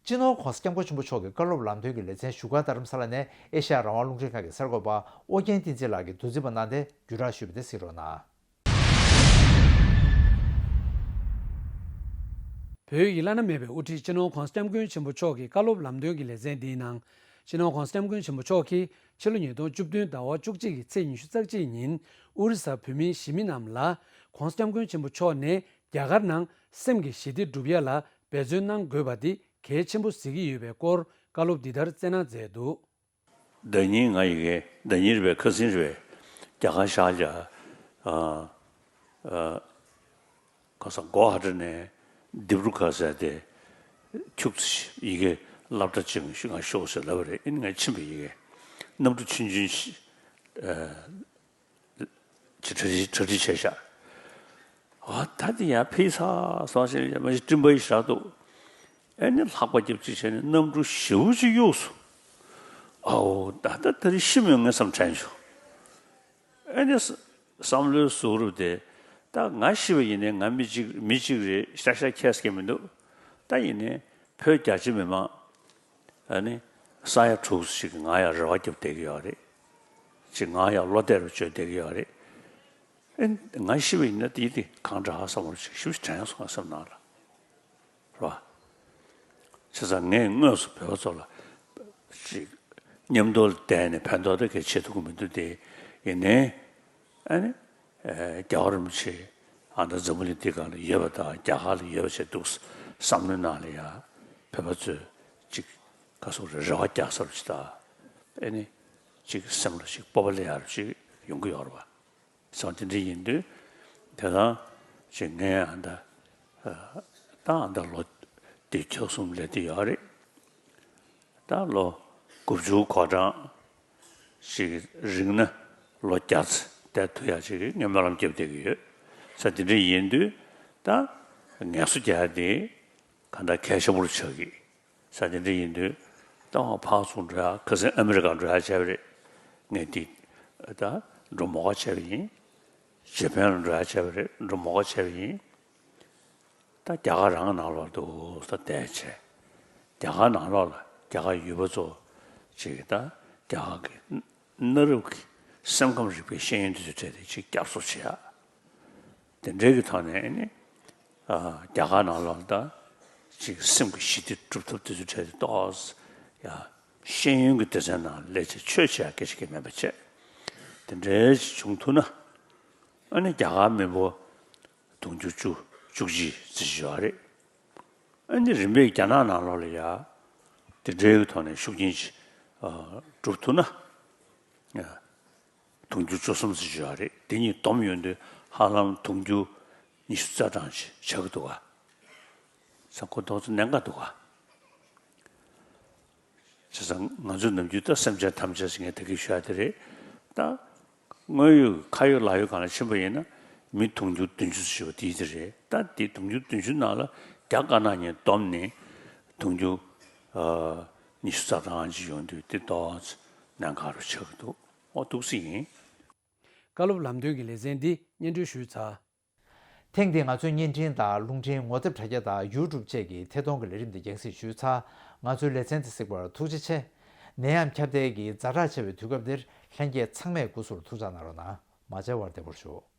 སྤྱི་ནོར་༧གོང་ས་༧སྐྱབས་མགོན་ཆེན་པོ་མཆོག་གི་བཀའ་སློབ་ལམ་སྟོན་གྱི་ལེ་ཚན་བཞུགས་སྒར་རྡ་རམ་ས་ལ་ནས་ཨེ་ཤ་ཡ་རང་དབང་རླུང་འཕྲིན་ཁང་གི་གསར་འགོད་པ་ཨོ་རྒྱན་བསྟན་འཛིན་ལགས་ཀྱིས་བསྡུ་རྩིས་པ་གནང་སྟེ་བརྒྱུད་བསྒྲགས་ཞུས་པ་དེ་གཟིགས་རོགས་གནང་། བོད་ཡིག་བླ་ན་མེད་པའི་དབུ་ཁྲིད་སྤྱི་ནོར་༧གོང་ས་༧སྐྱབས་མགོན་ཆེན་པོ་མཆོག་གི་བཀའ་སློབ་ལམ་སྟོན་གྱི་ལེ་ཚན་འདིའི་ནང་། སྤྱི་ནོར་༧གོང་ས་༧སྐྱབས་མགོན་ཆེན་པོ་མཆོག་གིས་ཕྱི་ལོ་ཉིས་སྟོང་བཅུ་བདུན་ཟླ་བ་བཅུ་གཅིག་གི་ཚེས་ཉི་ཤུ་རྩ་གཅིག་ཉིན་ཨོ་རི་ས་བོད་མིའི་གཞིས་མི་རྣམས་ལ་༧གོང་ས་༧སྐྱབས་མགོན་ཆེན་པོ་མཆོག་ནས་རྒྱ་གར་ནང་སེམས་ཀྱི་ཞི་བདེ་སྒྲུབ་ཡ་ལ་འབད་བརྩོན་གནང་དགོས་པ་འདི་གལ་ཆེན་པོ་གཟིགས་ཀྱི་ཡོད་པའི་སྐོར་བཀའ་སློབ་འདི་ལྟར་སྩལ་གནང་མཛད་འདུག། ཟླ་ཉིན་ང་ཡི་གེ་ཟླ་ཉིན་རེད་པས་ཁ་སང་རེད་པས་རྒྱ་གར་ཤར་རྒྱག་ཨ་ཨ་ཁ་སང་གོ་ཧ་ཏྲ་ནས་ལྡེབ་རུ་ཁ་ཟེར་ཏེ་ཁྱུག་ཙམ་ཡི་གེ་སློབ་གྲྭ་ཅིག་ང་ཤོག་ཟེར་ལབ་པ་རེད། ཨིན་ང་ཕྱིན་པའི་ཡི་གེ་གནམ་གྲུ་ཆུང་ཆུང་ཞིག་ཨ། ཅིག་གྲ་སྒྲིག་གྲ་སྒྲིག་བྱས་ཤག་ཨ་ད་དེ་ཡང་ཕེབས་ཚར་སོང་ཞེས་མ་གཞི་སྤྲིན་པ་ཡི་ཞག་འདུག་ཨེ་ནི་ལྷགས་པ་རྒྱབ་ཅིག་བྱས་ནས་གནམ་གྲུ་ཞེ་པོ་ཅིག་གཡུགས་སོང་། ཨའོ་ད་ལྟ་ད་རེས་ཤི་མི་ངས་བསམ་དྲན་བྱུང་། ཨེ་ནི་བསམ་བློའི་གཟུགས་རུབ་དེ་ད་ང་ཤི་བ་ཡིན་ནའི་ང་མི་གཅིག་མི་གཅིག་རེད་ཤ་ཤ་ཁྱད་སྐྱེ་མི་འདུག་ད་ཡིན་ནའི་བོད་རྒྱ་ཆེ་མི་མང་ཨ་ནི་ས་ཡ་དྲུག་ཅིག་ང་ཡང་རེ་བ་རྒྱབ་བསྡད་ཀྱི་ཡོད་རེད། ཅིག་ང་ཡང་བློ་གཏད་རུ་བཅོལ་བསྡད་ཀྱི་ཡོད་རེད། ཨེ་ང་ཤི་བ་ཡིན་ན་དེ་དེ་གང་འདྲ་ཧ་བསམ་བློ་ཅིག་ཞིབ་ཅིག་དྲན་སོང་ང་བསམ་ནང་ལ་རེད་བ། བྱས་ཙང་ངས་དངོས་སུ་བོད་པ་ཚོ་ལ་ཅིག་མཉམ་དུ་བསྡད་ནས་ཕན་ཐོགས་དེ་གས་བྱེད་ཐུབ་ཀྱི་མི་འདུག་སྟེ་ཡིན་ནའི། ཨ་ནི། རྒྱལ་བ་རིན་པོ་ཆེ་ཨ་ད་འཛམ་བུ་གླིང་འདི་སྒང་ལ་ཡོད་པ་དང་རྒྱ་གར་ལ་ཡོད་པ་བྱས་འདུག་བསམ་བློའི་ནང་ལ་ཡ་བོད་པ་ཚོས་ཅིག་ག་སོག་རེ་རེ་བ་རྒྱག་ས་རུ་ཅིག་དང་། ཨེ་ནི། ཅིག་སེམས་ལ་ཅིག་སྤོབས་པ་སླེབས་ཡ་རུ་ཅིག་ཡོང་གི་ཡོད་རེད་བ། སོང་དེ་འདྲ་ཡིན་དུས་དེ་དང་ཅིག་ངས་ཨ་ད་ད་ཨ་ད་ལོ་དེ་ཁྱོད་གསུམ་སླེབས་དེ་ཡོད་རེད། ད་ལོ་དགུ་བཅུ་གོ་གྲངས་ཤིག་རིང་ན་ལོ་བརྒྱ་ཙམ་བསྡད་ཐུབ་ཡག་ཅིག་ངས་སྨོན་ལམ་བརྒྱབ་བསྡད་ཀྱི་ཡོད། ས་དེ་འདྲ་ཡིན་དུས་ད་ངལ་གསོ་རྒྱག་ཡག་དེ་གང་ལྟར་གལ་ཆེན་པོ་རུ་ཆགས་ཀྱི། ས་དེ་འདྲ་ཡིན་དུས་ད་ཕར་ཚུར་འགྲོ་ཡག་ཁ་སང་ཨ་མི་རི་ཀ་འགྲོ་ཡག་བྱས་པ་རེད། ངས་འདི་ད་འགྲོ་མོག་བྱས་པ་ཡིན། ཇེ་པན་ལ་འགྲོ་ཡག་བྱས་པ་རེད། འགྲོ་མོག་བྱས་པ་ཡིན། ད་རྒྱ་གར་རང་ནང་ལོགས་འདུག་ས་བསྡད་བྱས། རྒྱ་གར་ནང་ལོགས་ལ་རྒྱ་གར་ཡུལ་པ་ཚོ་ཅིག་ད་རྒྱ་གར་གྱི་གནའ་རབས་ཀྱི་སེམས་ཁམས་རིག་པའི་ཤེས་ཡོན་དེ་ཚོ་སྤྲད་དེ་ཅིག་བསྐྱར་གསོ་བྱེད་ཡག་དེ་འདྲའི་གི་ཐོག་ནས་ནི་རྒྱ་གར་ནང་ལོགས་ལ་ད་ཅིག་སེམས་ཀྱི་ཞི་བདེ་སྒྲུབ་ཐབས་དེ་ཚོ་སྤྲད་དེ་ཏོག་ཙམ་ཡ་ཤེས་ཡོན་གྱི་སྡེ་ཚན་ནང་སླེབས་བྱས་ཆོས་བྱེད་ཡག་སྐད་ཆ་གི་མེད་པ་བྱས། དེ་འདྲའི་ཅིག་བྱུང་ཐུབ་ན་ཨ་ནི་རྒྱ་གར་མི་འབོར་དུང་ཕྱུར་བཅུ་བཅུ་གཅིག་ཙམ་ཞིག་ཡོད་རེད། ཨ་ནི་རིམ་པས་རྒྱ་ནག་ནང་ལོགས་ལ་ཡ་དེ་འདྲའི་གི་ཐོག་ནས་ཤུགས་རྐྱེན་ཅིག་ཨ་སྒྲུབ་ཐུབ་ན་ཨ་དུང་ཕྱུར་བཅུ་གསུམ་ཙམ་ཞིག་ཡོད་རེད། དེ་གཉིས་བསྡོམས་ཡོང་དུས་ཧ་ལམ་དུང་ཕྱུར་ཉི་ཤུ་རྩ་གྲངས་ཅིག་ཆགས་ཀྱི་འདུག་ག་ས་ཁོ་ཐོག་ཚོ་གནད་འགག་འདུག་ག་བྱས་ཙང་ང་ཚོ་ནམ་རྒྱུན་ད་སེམས་ཅན་ཐམས་ཅད་ཟེར་མཁན་ད་གིན་ཞུ་ཡག་དེ་རེད། ད་དངོས་ཡོད་ཁ་ཡོད་ལག་ཡོད་སྒང་ལ་ཕྱིན་པ་ཡིན་ན་མི་དུང་ཕྱུར་བདུན་ཅུ་ཙམ་ཞིག་ཡོད་དེ་དེ་རེད། ད་དེ་དུང་ཕྱུར་བདུན་ཅུ་ནང་ལ་རྒྱ་དཀར་ནག་གཉིས་བསྡོམས་ནས་དུང་ཕྱུར་ཨ་ཉི་ཤུ་རྩ་གྲངས་ཅིག་ཡོང་དུས་དེ་ཏོག་ཙམ་གནད་འགག་རུ་ཆགས་ཀྱི་འདུག་ཨོ་འདུག་སེ་ཡིན། བཀའ་སློབ་ལམ་སྟོན་གྱི་ལེ་ཚན་འདི་སྙན་སྒྲོན་ཞུས་ཚར། ཐེངས་འདིའི་ང་ཚོའི་བརྙན་འཕྲིན་དང་རླུང་འཕྲིན་ངོ་དེབ་དྲ་རྒྱ་དང་ཡུ་ཊུབ་བཅས་ཀྱི་ཐད་གཏོང་གི་ལས་རིམ་འདི་རྒྱང་སྲིང་ཞུས་ཚར། ང་ཚོའི་ལེ་ཚན་འདི་གཟིགས་པར་ཐུགས་རྗེ་ཆེ། ནད་ཡམས་ཁྱབ་གདལ་གྱི་ཛ་དྲག་ཆེ་བའི་དུས་སྐབས་འདིར་ལྷན་རྒྱས་ཚང་མས་སྐུ་གཟུགས་ཐུགས་ཅག་གནང་རོགས་གནང་། མ་མཇལ་བར་བདེ་པོར་བཞུགས།